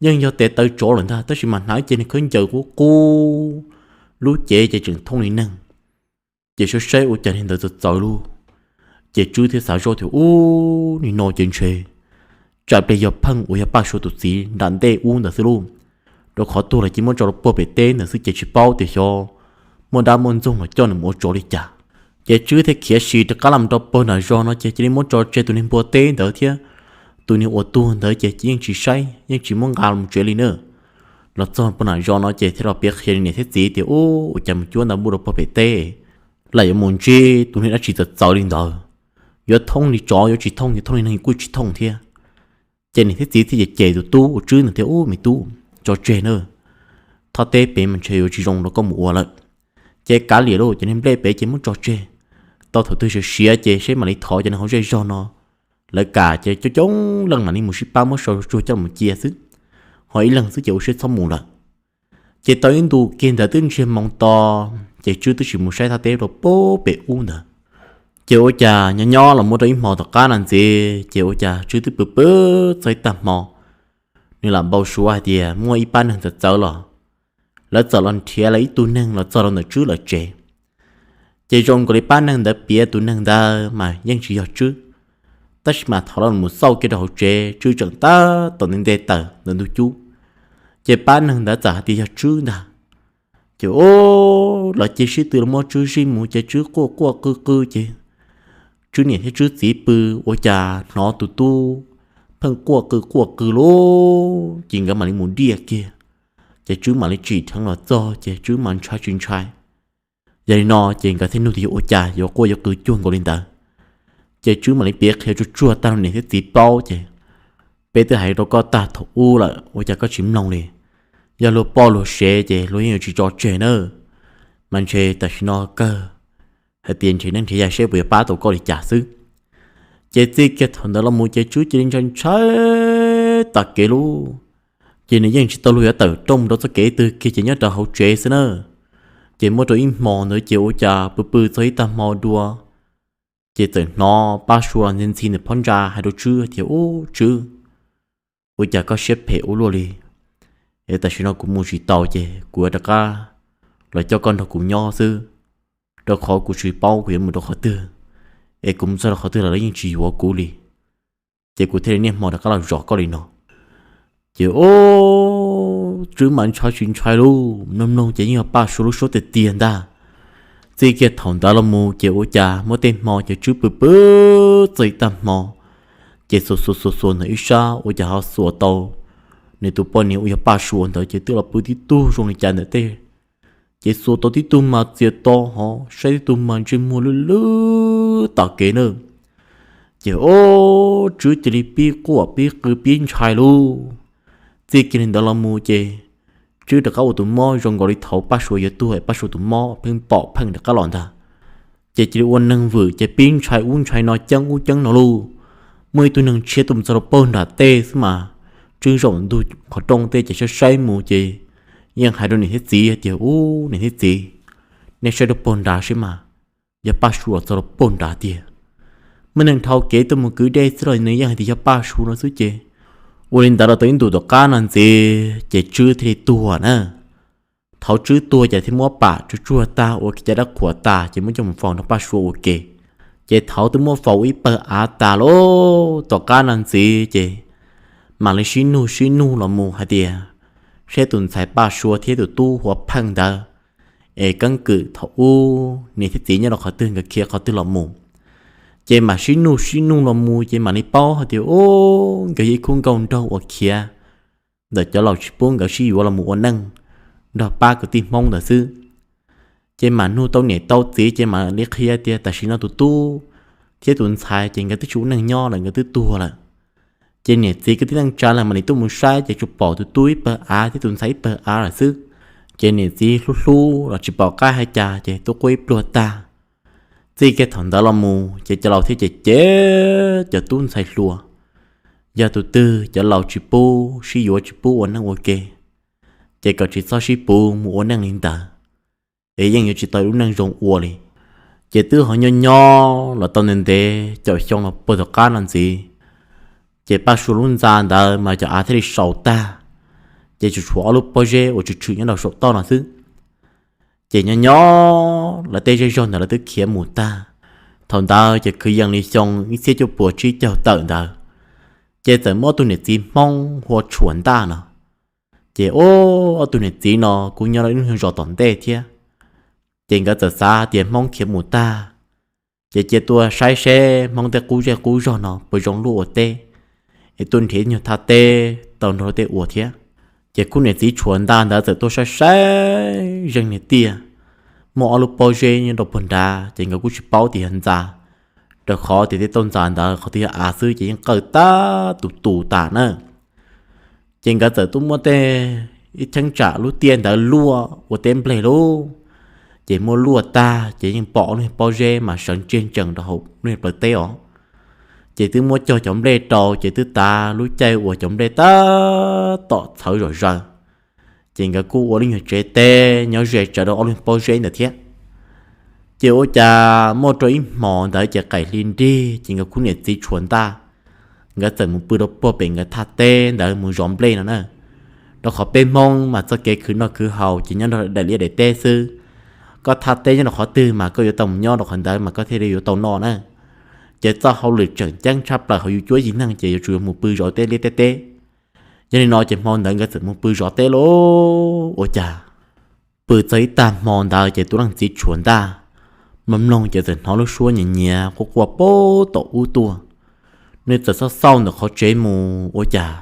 yeej yog tes taw tsov lawm ntag, tab sis mas hnav ib ce niag khaub ncaws qub qub, lub cev ces tseem thooj li neeg. Ces saib saib ua cas niag ntawd txawv txawv lauj. Ces Tswb thiaj xav zoj tias ub, nim no ces ntshe tsam pliag yog pheej uas yog Paj Suav tus txiv nram ntej ub ntawd xwb lauj, rau qhov tuag lawm ces muab tso rau puag pem teb ntawd xwb ces tsis paub tias xyov muaj dab muaj ntxoog los coj nws mus ua tsov li cas. Ces Tswb thiaj khiav si rov qab los rau puag nram zos no ces cia li muab tso tseg tus niag npua teb ntawd thiab tus niag uas tuag ntawd ces yeej tsis saib yeej tsis muab nqa los tsev li na. Los txog puag nram zos no ces thiaj los piav qhia niam thiab txiv tias ub, ua cas mus cuab nta npuj rau puag pem teb, lam yuav mus ntsib tus niag dab tsi txawv txawv li ntawd, yuav thooj li tsov yuav tsis thooj, yuav thooj li neeg kuj tsis thooj thiab. Ces niam thiab txiv thiaj cem cem tus tub uas Tswb ntawd tias ub, me tub, tso tseg na, thaj teb pem mas ntshe yuav tsis zoo rau koj mus ua lawm. Ces kav liam lauj, cov niag nplej pem ces muab tso tseg, tau thaum twg siav siav ces seb mam li thov cov neeg hauv zej zog no, lawv kam ces coob coob leej mam li mus sib pab muab sau tsuag coj los cia xwb, ho ib leeg xwb ces ua siab txhob mus lawm. Ces tau ib ntu kiag ntawd twb ntsiag moo to, ces Tswb twb tsis mus saib thaj teb rau pem ub ntawd. Ces ua cas nyob nyob los muaj rau ib hmo tom qab no ntxiv ces ua cas Tswb twb pw pw txog ib tag hmo, nws lam npau suav hais tias muaj ib pab neeg txawv txawv los, lawv txawm los nrhiav lawv ib tug neeg los txog rau ntawm Tswb lawv tsev. Ces zoo nkaus li pab neeg ntawd piav tus neeg ntawd mas yeej tsis yog Tswb, tab sis mas thaum lawv mus xauj kiag rau hauv tsev Tswb tseem tab tom nte nte taws ntawm ntug cub, ces pab neeg ntawd txawm hais tias yog Tswb ntag. Ces o, lawv cia sib tw los muab Tswb zij mus ces Tswb quaj quaj qw qw ces Tswb niam thiab Tswb txiv pw, ua cas hnov tus tub pheej quaj qw quaj qw lauj, ces nkawd mam li mus diaj kiag. Ces Tswb mam li tsim dheev los txog ces Tswb mas ntshai tsis ntshai. Yog li no ces nkawd thiaj nug tias yuav ua cas yuav quaj yuav qw cuag nkaus li ntawd. Ces Tswb mam li piav qhia tsuag tsuag tag rau niam thiab txiv paub ces, peb twb hais rau koj tag thaum ub lawm ua cas koj tsis mloog li? Yog luag poj luag sev ces luag yeej yuav tsis tso tseg na. Mas ntshe tam sim no kawg hais tias nrhiav neej nrhiav yaig seb puas yuav pab tau koj li cas xwb. Ces txij kiag thaum ntawd los mus ces Tswb cia li ntshai ntshai tas kev lauj. Ces nws yeej tsis tau luag yuav tawm rooj mus rau txoj kev twg kiag ces nyob rau hauv tsev xwb na. Ces muaj rau ib hmo ntawd ces ua cas pw pw txog ib tag hmo dua, ces txawm hnov Paj Sua los ntxhi ntxhi nws phab ntsa hais rau Tswb tias, Ub Tswb, ua cas koj siab phem ua luaj li? Es tam sim no kuv mus tsis tau ces kuv yuav rov qab los coj koj nrog kuv nyob xwb, rau qhov kuv tsis paub kuv yuav mus rau qhov twg, es kuv mus txog rau qhov twg los lawv yeej tsis yuav kuv li. Ces kuv thiaj li niaj hmo rov qab los zov koj li no. Ces o, Tswb mas ntshai tsis ntshai lauj, mloog mloog ces yeej yog Paj Sua lub suab tiag tiag ntag. Txij kiag thaum ntawd los mus ces ua cas muaj tej hmo ces Tswb pw pw txog ib tag hmo, ces xuas xuas xuas xuas ntawm ib sab ua cas ho xuas tau nws tus poj niam uas yog Paj Sua ntawd ces twb los pw tib tug zoo li cas ntawm tej. Ces xuas tau tib tug mas txias to hov, saib tib tug mas ntsej muag lwj lwj tom kev na. Ces o, Tswb cia li pib quaj pib qw pib ntshai lauj. Txij kiag li ntawd los mus ces Tswb rov qab ua tus mob zoo nkaus li thaud Paj Sua yuav tuag es Paj Sua tus mob pheej pom pheej rov qab los ntag. Ces cia li ua neeg vwm ces pib ntshai ub ntshai no ceeb ub ceeb no lauj. Muaj ib tug neeg tshiab tuaj mus txog rau puag nram tej xwb mas, Tswb zaum ntug qhov rooj tej ces saib saib mus ces yeej hais rau niam thiab txiv tias, Ub niam thiab txiv, nej saib rau puag nrad seb mas, yog Paj Sua los txog rau puag nrad tiag. Muaj neeg dhau kev tuaj mus kwv dej xwb los nws yeej hais tias yog Paj Sua no xwb ces. Ua li ntawd los tau ib ntus tom qab no ntxiv ces Tswb thiaj li tuag na. Thaum Tswb tuag ces thiaj muab pam tsuag tsuag tag ua kev cai dab qhuas tas ces muab coj mus faus nrog Paj Sua ua ke. Ces thaum twb muab faus ua ib pawg av tas lauj, tom qab no ntxiv ces mam li sib nug sib nug los mus hais tias, saib tus ntxhais Paj Sua thiab tus tub Huas Pheej ntawd es keeb kwm thaum ub niam thiab txiv nyob rau qhov twg, nkawd khiav qhov twg los mus. Ces mam sib nug sib nug los mus ces mam li paub hais tias, ub, nkawd yog ib khub nkauj nraug uas khiav ntawm cov laus tsis pub nkawd sib yuav los mus ua neej nrog pab kwv tij Hmoob ntawd xwb. Ces mam nug tau niam tau txiv ces mam li qhia tias tam sim no tus tub thiab tus ntxhais ces nkawd twb tsis ua neej nyob lawm, nkawd twb tuag lawm. Ces niam txiv kwv tij neej tsa lawv mam li tuaj mus saib ces tsuas pom tus tub ib pawg av thiab tus ntxhais ib pawg av lawm xwb. Ces niam txiv hlub hlub los tsis pom qab hais cas ces tuaj quaj ib pluag tag. Txij kiag thaum ntawd los mus ces cov laus thiaj cem cem cov tub ntxhais hluas, yog tus twg cov laus tsis pub sib yuav tsis pub ua neej ua ke, ces kom tsis txhob sib pub mus ua neej li ntawd, es yeej yuav tsis tau lub neej zoo ua li. Ces twb ho nyob nyob los tau ntev ntev caum xyoo los puag tom qab no ntxiv, ces Paj Sua lub ntxa ntawd mas cov av thiaj li sau tag, ces tsuas tshuav ob lub pob zeb uas tshwm tshwm nyob rau saum toj no xwb. Ces nyob nyob lawv tej zej zog ntawd lawv twb khiav mus tag. Thaum ntawd ces kwv yees li xyoo ib txhiab cuaj puas tsib caug tawm ntawd, ces txawm muaj ob tug niam txiv Hmoob hu ua Tshuam Ntaj no. Ces ob tug niam txiv no kuj nyob rau ib lub zos tom ntej thiab. Ces nkawd txawm xav tias Hmoob khiav mus tag, ces cia tuaj saib seb Hmoob tej qub zej qub zog no puas zoo luaj ua teb, es tuaj nrhiav nyuag thaj teb tau nrog luag tej ua thiab. Ces khub niam txiv Tshuam Ntaj ntawd txawm tuaj saib saib zeeg niag tiaj, muaj ob lub pob zeb nyob rau puag nrad, ces nkawd kuj tsis paub tias yog ntxa, rau qhov tias tej tauj ntxa ntawd qhov twg yog av xwb ces yeej qawj tab tus tus tas na. Ces nkawd txawm tuaj muab tej ib cheeb tsam lub tiaj ntawd luaj ua teb nplej lauj. Ces muab luaj tag ces yeej pom ob lub niag pob zeb mas sawv ntseg ntsees rau hauv lub niag plawv teb os. Ces twb muab cog cov nplej rau ces twb tav lub caij uas cov nplej tab tom txhawv zom zaws. Ces nkawd kuj ua lub nyuag tsev teb nyob ze tsawv rau ob lub niag pob zeb ntawd thiab. Ces ua cas muaj rau ib hmos ntawd ces qaim hli nrig ces nkawd khub niam txiv tshuav ntaj, nkawd txawm mus pw rau puag pem nkawd thaj teb ntawd mus zov nplej no na. Rau qhov peb Hmoob mas txoj kev khwv noj khwv haus ces nyob nrog daim liaj daim teb xwb. Koj thaj teb nyob rau qhov twg mas koj yuav tau mus nyob rau qhov ntawd mas koj thiaj li yuav tau noj na. Ces txoj hauj lwm tseem ceeb tshaj plaws hauv yus cuab yig neeg ces yuav tsum yuav mus pw zov tej liaj tej teb. Yog li no ces hmo ntawd nkawd txawm mus pw zov teb lauj. Ua cas pw txog ib tag hmo ntawd ces tus leej txiv tshuav ntaj, mloog mloog ces txawm hnov lub suab nyias nyias quaj quaj puag tom ub tuaj. Nws txawm xauj xauj ntawm qhov tsev mus ua cas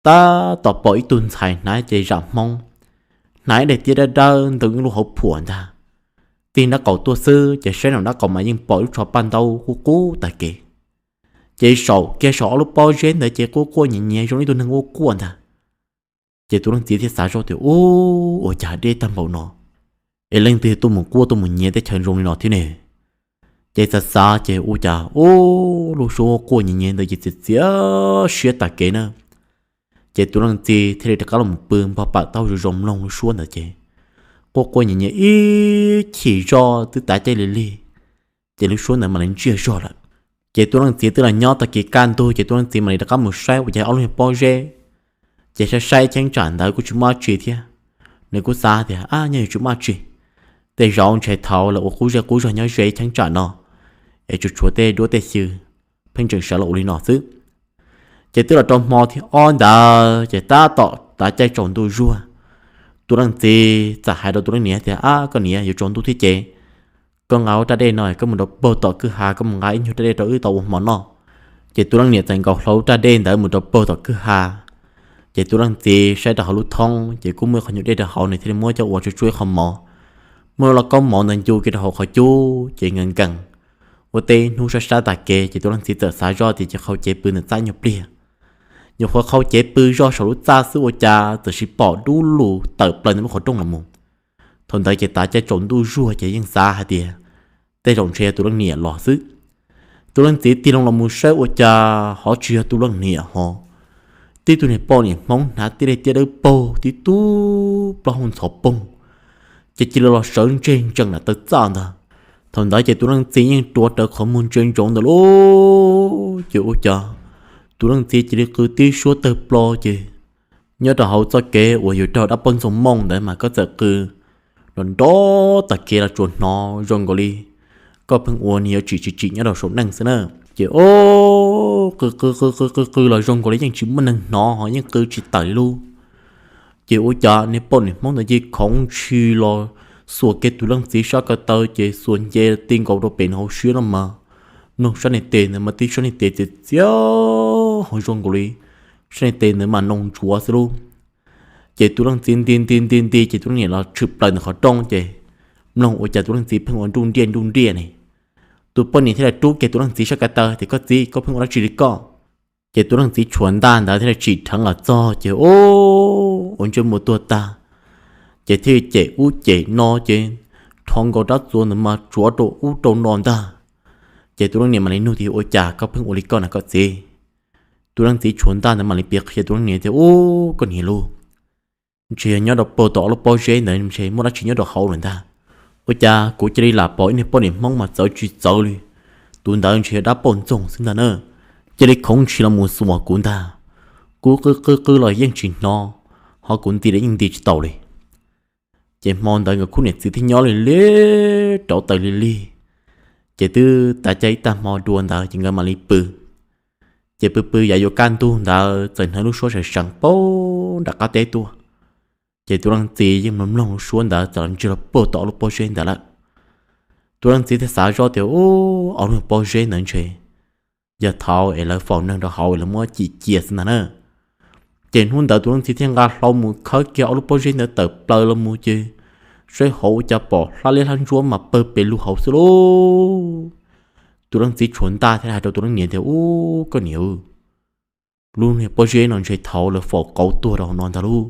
tab tom pom ib tug ntxhais hnav cev zam Hmoob, hnav ib daim tiab dawb dawb ntoo ib lub hauv phuam ntag. Tig nraub qaum tuaj xwb ces saib nraum nraub qaum mas yeej pom ib lub tsho paj ntaub qub qub tag kev. Ces saum kiag saum ob lub pob zeb ntawd ces quaj quaj nyias nyias zoo li ib tug neeg quaj quaj ntag. Ces tus leej txiv thiaj xav zoj tias, Ub, ua cas deb tag npaum no, es leej twg tuaj mus quaj tuaj mus nyiav teb chaws zoo li no thiab ne? Ces xav xav ces ua cas ub, lub suab quaj nyias nyias ntawd ces txias txias siab tag kev na. Ces tus leej txiv thiaj li rov qab los pw npog pam taub zoo zoo mloog lub suab ntawd ces quaj quaj nyias nyias ib chim zoj twb tav caij li lig, ces lub suab ntawd mam li ntsiag zog lawm. Ces tus leej txiv twb los nyob tag kis kaj ntug ces tus leej txiv mam li rov qab mus saib ua cas ob lub niag pob zeb ces saib saib cheeb tsam ntawd kuj tsis muaj dab tsi thiab. Nws kuj xav tias, Ab, nyob yuav tsis muaj dab tsi, tej zaum ntshe thaum lawv ua qub zej qub zog nyob ze cheeb tsam no es tsuas tshuav tej duab tej xyw pheej tseem sawv los ua li no xwb. Ces twb los rau hmo thib ob ntawd ces tab tom tav caij tsaus ntuj zuag, tus leej txiv txawm hais rau tus leej niam tias, Ab, koj niam, yuav tsaus ntuj thiab ces koj nqa lub raj dej no koj mus rau puag tom kwj ha, koj mus nqa ib nyuag raj dej rau wb tau ua hmo noj. Ces tus leej niam txawm nkaus hlo lub raj dej ntawd mus rau puag tom kwj ha. Ces tus leej txiv saib rau hauv lub thoob ces kuj muaj ib qho nyuag dej rau hauv, nws thiaj li muab coj ua tsuj tsuj ib qho mov. Muab lub lauj kaub mov ntawd ncu kiag rau hauv qhov cub ces nkees nkees ua tej hnub sab sab tag kev ces tus leej txiv txawm xav zoj tias cia qhau cev pw ntawm txaj ib nyuag pliag. Nyuam qhuav qhau cev pw zoj saum lub txaj xwb ua cas txawm sis pom dub lug tawm plaws ntawm lub qhov rooj los mus. Thaum ntawd ces tav caij tsaus ntuj zuag ces yeej xav hais tias tej zaum ntshe yog tus leej niam los xwb. Tus leej txiv tig loo los mus saib ua cas ho tsis yog tus leej niam ho, tib tug niag poj niam Hmoob hnav tib daim tiab dawb paug tib tug plaub hau ntxhov poog, ces cia li los sawv ntseg ntsees nram taw txaj ntag. Thaum ntawd ces tus leej txiv yeej rua rawv qhov muag ntsia ntsoov ntawd lauj. Ces ua cas tus leej txiv cia li qw tib suab tawg plo ces nyob rau hauv txoj kev uas yus raug dab poj ntxoog mooj ntawd mas koj txawm qw nrov nrov tag kev los tsuas hnov zoo nkaus li koj pheej ua niag yuav tsim tsis tsim nyob rau saum neej xwb na. Ces o, qw qw qw qw qw qw los zoo nkaus li yeej tsis muaj neeg hnov ho yeej qw tsis tawm li lauj. Ces ua cas niag poj niam Hmoob ntawd cia li khoov ntshis los xuas kiag tus leej txiv sab ko taw ces xuas nce ti nkaus rau pem nws hauv siab no mas mloog sab niag tes ntawd mas tib sab niag tes txias txias ho zoo nkaus li sab niag tes ntawd mas noo ntsuav xwb lauj. Ces tus leej txiv nti nti nti nti ces tus leej niam los tshwm plaws ntawm qhov rooj ces mloog ua cas tus leej txiv pheej ua nruj nriaj nruj nriaj ne. Tus poj niam thiaj li rub kiag tus leej txiv sab ko taw tias, Koj txiv, koj pheej ua dab tsi li koj? Ces tus leej txiv tshuav ntaj ntawd thiaj li tsim dheev los txog ces o, ua ntsej muag tuag tag, ces thiaj li cem ub cem no ces rho nkaus rab txuas ntawd mas tsuav rau ub rau no ntag. Ces tus leej niam mam li nug tias, Ua cas koj pheej ua li koj na koj txiv? Tus leej txiv tshuav ntaj ntawd mam li piav qhia tus leej niam tias, Ub, koj niam lauj, ntshe yog nyob rau puag tom ob lub pob zeb ntawd ntshe muaj dab tsi nyob rau hauv lawm ntag. Ua cas kuv cia li lam pom ib niag poj niam Hmoob mas txawv tsis txawv li, tus ntawd ntshe yog dab poj ntxoog xwb ntag na. Cia li khoov ntshis los mus xuas kuv ntag. Kuv qw qw qw los yeej tsis hnov, ho kuv nti los yeej nti tsis tau li. Ces hmo ntawd nkawd khub niam txiv thiaj nyob li li rauv taws li li. Ces twb tav caij ib tag hmo dua ntawd ces nkawd mam li pw. Ces pw pw yav yuav kaj ntug ntawd txawm hnov lub suab seev seev puag nram qab teb tuaj. Ces tus leej txiv yeej mloog mloog lub suab ntawd txawm los ntsiag los puag tom ob lub pob zeb ntawd lawm. Tus leej txiv thiaj xav zoj tias, Ub, ob lub pob zeb ntawd ntshe yog thaum es lawv faus neeg rau hauv es lawv muab cim cia xwb ntag na. Ces hnub ntawd tus leej txiv thiaj nqa hlau mus khawb kiag ob lub pob zeb ntawd tawm plaws los mus ces saib hauv ua cas pom hlab liab hlab ntsuab mas pawg pes lug hauv xwb lauj. Tus leej txiv tshuav ntaj thiaj hais rau tus leej niam tias, Ub, koj niam, lub niag pob zeb no ntshe thaum lawv faus qauv tuag rau hauv no ntag lauj.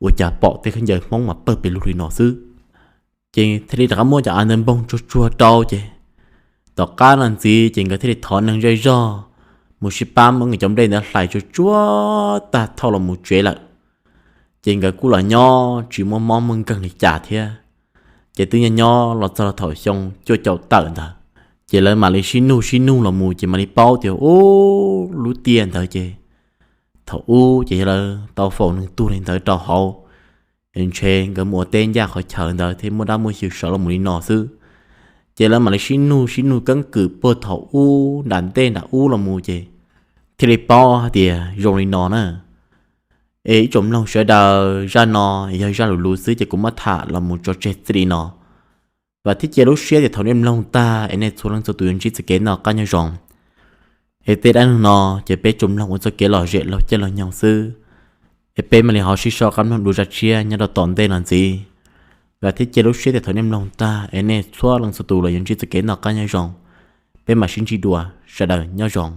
Ua cas pom tej khaub ncaws Hmoob mas pawg pes lug li no xwb? Ces thiaj li rov qab muab cov av ntawd npoog tsuag tsuag rau ces tom qab no ntxiv ces nkawd thiaj li thov neeg zej zog mus sib pab muab nkawd cov nplej ntawd hlais tsuag tsuag tag thauj los mus tsev lawm. Ces nkawd kuj los nyob tsis muaj mob muaj nkeeg li cas thiab. Ces twb nyob nyob los txog thaum xyoo cuaj caum tawm ntawd, ces lawv mam li sib nug sib nug los mus ces mam li paub tias ub, lub tiaj ntawd ces thaum ub ces yog lawv tau faus neeg tuag li ntawd rau hauv, ntshe nkawd mus ua teb ncaj qhov chaw ntawd thiaj muaj dab muaj xyw sawv los mus li no xwb. Ces lawv mam li sib nug sib nug keeb kwm puag thaum ub nram ntej nram ub los mus ces thiaj li paub hais tias zoo li no na. Es ib tsoom mloog sawv daws, zaj no yog zaj lus lus xwb ces kuv muab tham los mus tso tseg txij li no. Vam thiab cia lub siab tias thaum nej mloog tag es nej txhua leej txhua tus yuav ntsib txoj kev noj qab nyob zoo. Es tej dab neeg no ces peb tsuas mloog ua txoj kev lom zem laug caij laug nyoog xwb, es peb mam li ho sib sau qab mloog dua zaj tshiab nyob rau tom ntej no ntxiv. Vam thiab cia lub siab tias thaum nej mloog tag es nej txhua leej txhua tus los yuav ntsib txoj kev noj qab nyob zoo. Peb mam sib ntsib dua, sawv daws nyob zoo.